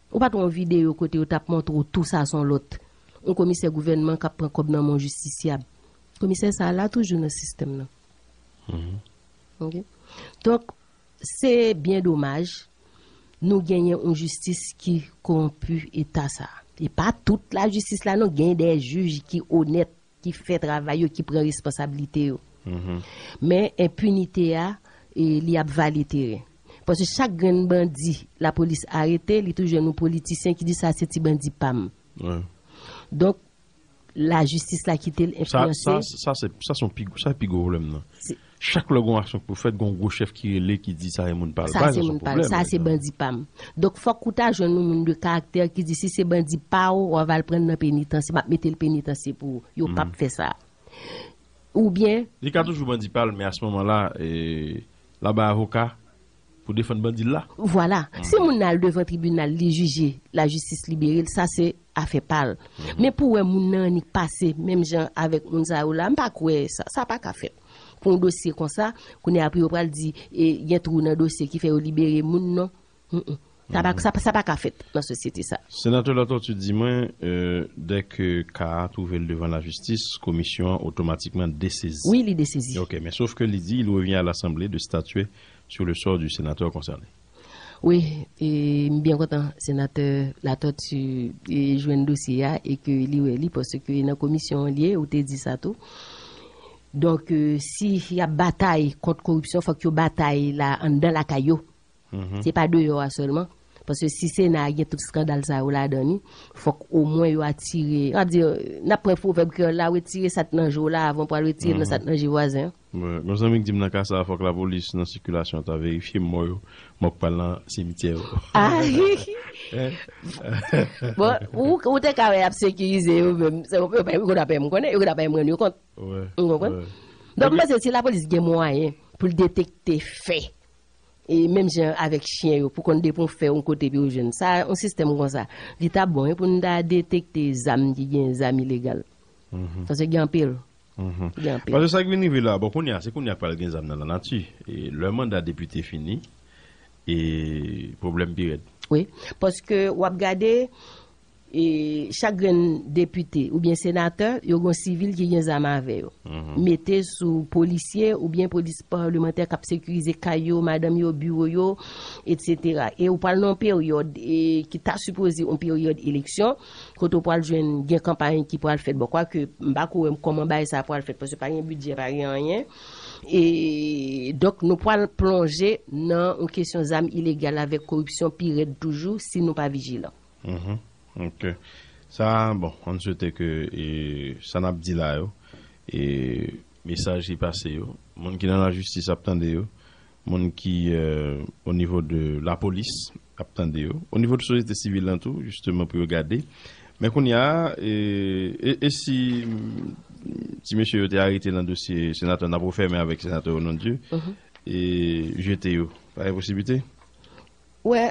Ou pa t wè yon videyo kote yo t ap montre w tou sa se yon lòt, yon komisè gouvènman k ap pran kòb nan men yon jistisyab. Komisè sa a la toujou nan sistèm nan. Ok? Donk, se byen domaj, nou genyen yon jistis ki kowonpi eta sa a. E pa tout lajistis la, non, gen de jij ki onèt, ki fè travay yo, ki pran responsablite yo. Men enpinite a, e, li ap vale teren. Paske chak grenn bandi lapolis arete, li toujou jwenn yon politisyen ki di, "Sa se ti bandi pa m." Donk, lajistis la kite l enfliyanse. Sa, sa, sa se, sa se yon pi, sa se pi gwo pwoblèm nan. Chak lè gon aksyon pou fèt, gon gwo chèf ki rele, ki di sa se moun pa l. Sa se moun pa l, sa se bandi pa m. Donk, fòk ou ta jwenn yon moun de karaktè ki di, "Si se bandi pa w, w a va l pran nan penitansye, m ap mete l penitansye pou ou." Yo p ap fè sa. Oubyen li ka toujou bandi pa l, men a se moman la, e, l ap bay avoka pou defann bandi l la. Vwala. Si moun nan al devan tribinal, li jije, lajistis libere l, sa se afè pa l. Men pou wè moun nan annik pase, menm jan avèk moun sa yo la, m pa kwè sa, sa pa ka fèt. Pou yon dosye konsa, kounye a pou yo pral di, e, gen twou nan dosye ki fè yo libere moun, non. Mm-mm. Sa pa, sa, sa pa ka fèt nan sosyete sa. Senatè Latortue di mwen, euh, dèke ka a twouve l devan lajistis, komisyon an otomatikman desezi. Wi, li desezi. Ok, men sof ke li di, il revient à l'Assemblée de statuer sur le sort du sénateur concerné. Wi, e m byen kontan senatè Latortue, e, jwenn dosye a e ke li wè li, paske nan komisyon an li ye, ou te di sa tou. Donk, e, si y ap batay kont koripsyon, fòk yo batay la anndan lakay yo. Se pa deyò a sèlman. Paske si Sena a gen tout eskandal sa yo ladan li, fòk omwen yo atire. M ap di, n ap pran pwovèb kreyòl la, retire sa k nan je w la avan w pral retire nan sa k nan je vwazen an. Wi, yon zanmi k di m nan ka sa a, fòk lapolis nan sikilasyon ta verifye mò yo, mò k pral nan simityè yo. Ah! Bon, ou, ou te ka wè y ap sekirize yo menm. Se, yo, yo, yo, yo, m konnen, yo, yo, m rann yo kont. Ou konprann? Donk, m panse si lapolis gen mwayen pou l detekte fè, e menm jan avèk chen yo, pou konn depi w fè yon kote epi w jwenn. Sa, yon sistèm konsa, li t ap bon, wi, pou n ta detekte zam ki gen zam ilegal. Paske gen anpil. Gen anpil. Paske sa k vin rive la, bon, kounye a, se kounye a k pral gen zam nan lanati. E lè manda depite fini, e pwoblèm pi rèd. Wi, paske w ap gade, E chak grenn depite oubyen senatè, yo gen sivil ki gen zam avè yo. Mete sou polisye oubyen polis palmantè k ap sekirize kay yo, madanm yo, biwo yo, etsetera. E ou pral nan yon peryòd e, ki ta sipoze yon peryòd eleksyon, kote ou pral jwenn gen kanpay ki pral fèt. Bon, kwake m pa ko wè kòman bagay sa pral fèt, paske pa gen bidjè, pa gen anyen. E donk, nou pral plonje nan yon kesyon zam ilegal avèk koripsyon pi rèd toujou si nou pa vijilan. Ok. Sa, bon, ann swete ke e, sa n ap di la yo, e mesaj ki pase yo, moun ki nan lajistis ap tande yo, moun ki euh, o nivo de lapolis ap tande yo, o nivo de sosyete sivil lan tou, jisteman, pou yo gade. Men kounye a, e, e, e si mm, ti mesye yo te arete nan dosye senatè, n ap refèmen avèk senatè Onondieu, e jete yo? Pa gen posiblite? Wè,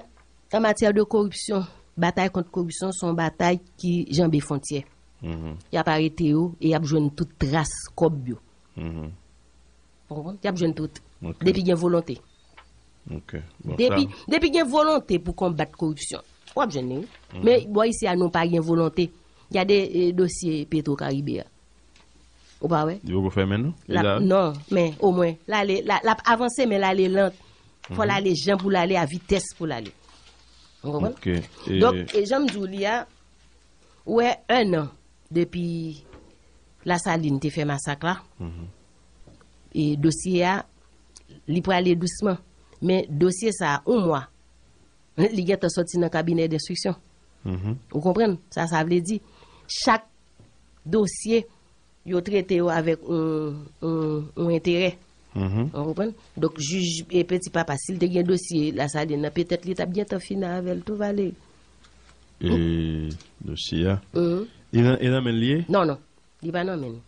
an matyè de koripsyon, batay kont koripsyon se yon batay ki janbe fwontyè. Y ap arete yo e y ap jwenn tout tras kòb yo. Ou konprann? Y ap jwenn tout. Depi gen volonte. Depi gen volonte pou konbat koripsyon, w ap jwenn li, wi. Men bò isi a, nou pa gen volonte. Gade e, dosye Petro Caribe a. Ou pa wè? Li poko fèmen, non? Li la, wi. Non, men omwen, l ale, l ap avanse, men l ale lant. Fò l ale jan pou l ale, a vitès pou l ale. Ou konprann? Donk, e jan m di w li a, ou wè, en an depi Lasalin te fè masak la, e dosye a, li prale dousman. Men dosye sa a, yon mwa, li gentan sòti nan kabinè denstriksyon. Ou konprann? Sa sa vle di, chak dosye, yo trete yo avèk yon, yon, yon enterè. Ou konprann? Donk, jij e Peti Papa, si l te gen dosye Lasalin nan, petèt li t ap gentan fini avè l tou, Valery. E dosye a, e nan, e nan men l li ye? Non, non. Li pa nan men l.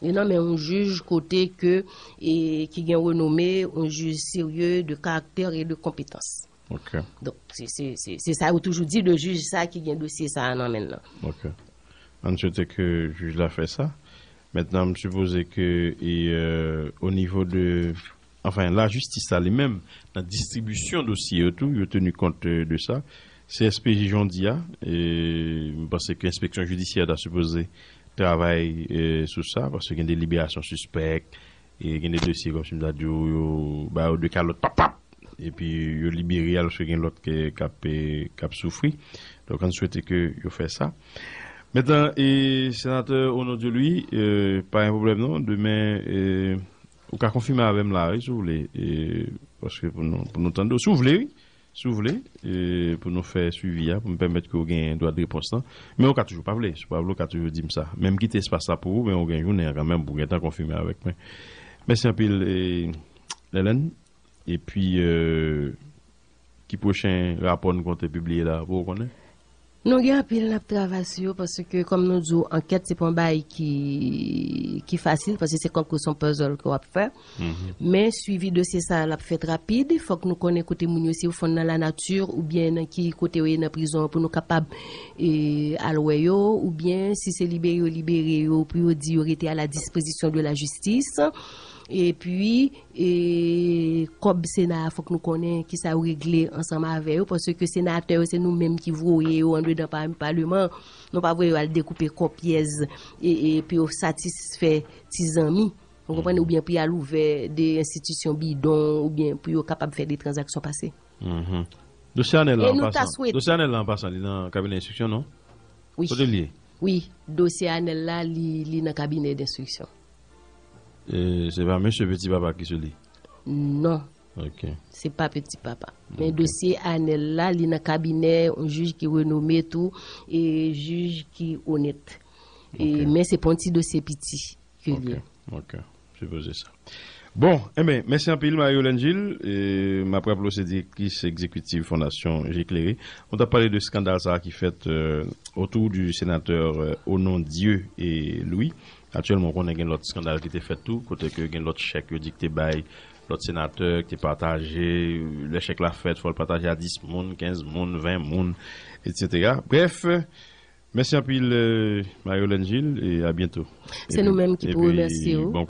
Li nan men yon jij kote ke, e, ki gen renome, yon jij serye, de karaktè e de konpetans. Donk, se, se, se, se sa yo toujou di de jij sa ki gen dosye sa a nan men l lan. Ann swete ke jij la fè sa. Mentnan, m sipoze ke, e, euh, o nivo de, anfen, lajistis la li menm, nan distribisyon dosye yo tou, yo teni kont euh, de sa. C S P J jan w di a, e, m panse ke enspeksyon jidisyè ta sipoze travay euh, sou sa, paske gen de liberasyon sispèk, e gen de dosye kòmsi m ta di w, yo ba yo de kalòt, pap, pap, epi yo libere, alòske gen lòt ke k ap, e, k ap soufri. Donk, ann swete ke yo fè sa. Mentnan, e, senatè Onondieu Louis, e, pa gen pwoblèm non. Demen, e, ou ka konfime avè m la, wi, si w vle. E, paske pou nou, pou nou tande w, si w vle, wi. Si w vle, e, pou nou fè swivi a, pou m pèmèt ke w gen dwa de repons lan. Men ou ka toujou pa vle. Si w pa vle, ou ka toujou di m sa. Men m kite espas la pou ou, men ou gen jounen an kanmenm pou w gentan konfime avèk mwen. Mèsi anpil, e, Lèlèn. Epi, euh, ki pwochen rapò n konte pibliye la, pou w konnen? Nou gen anpil n ap travay sou yo, paske, kòm nou di w, ankèt se pa yon bagay ki, ki fasil, paske se kankou se yon puzzle ke w ap fè. Men, swivi dosye sa a, l ap fèt rapid. Fòk nou konnen kote moun yo, si yo fonn nan lanati, oubyen nan ki kote yo ye nan prizon an, pou nou kapab, e, al wè yo, oubyen si se libere yo, libere yo, pou yo di yo rete à la disposition de la justice. Epi, e, kòb Sena a, fòk nou konnen kisa yo regle ansanm avè yo, paske senatè yo, se nou menm ki voye yo andedan pa-, paleman. Nou pa voye yo al dekoupe kòb pyès, e, e, pou yo satisfè ti zanmi. Ou konprann? Oubyen pou y al ouvè de enstitisyon bidon, oubyen pou yo kapab fè de tranzaksyon pase. Dosye Anèl la, an pasan, dosye Anèl la, an pasan, li nan kabinè enstriksyon, non? Wi. Kote l ye? Wi, dosye Anèl la, li, li nan kabinè denstriksyon. E, se pa mesye Peti Papa ki sou li? Non. Ok. Se pa Peti Papa. Men dosye Anèl la, li nan kabinè yon jij ki renome tou, e jij ki onèt. E, men se pa yon ti dosye piti ke li ye. Ok, ok. Sipoze sa. Bon, enben, mèsi anpil, Marie Yolène Gilles. E, m ap raple w, se direktris egzekitif Fondasyon Je Klere. Nou t ap pale de eskandal sa a ki fèt, euh, autour du sénateur, euh, Onondieu et Louis. Aktyèlman, w konnen gen lòt eskandal ki te fèt tou, kote ke gen lòt chèk yo di ki te bay lòt senatè, ki te pataje, lè chèk la fèt, fò l pataje a dis moun, kenz moun, ven moun, etsetera. Brèf, mèsi anpil, euh, Marie Yolène Gilles, e a byento. Se nou menm ki pou remèsye w.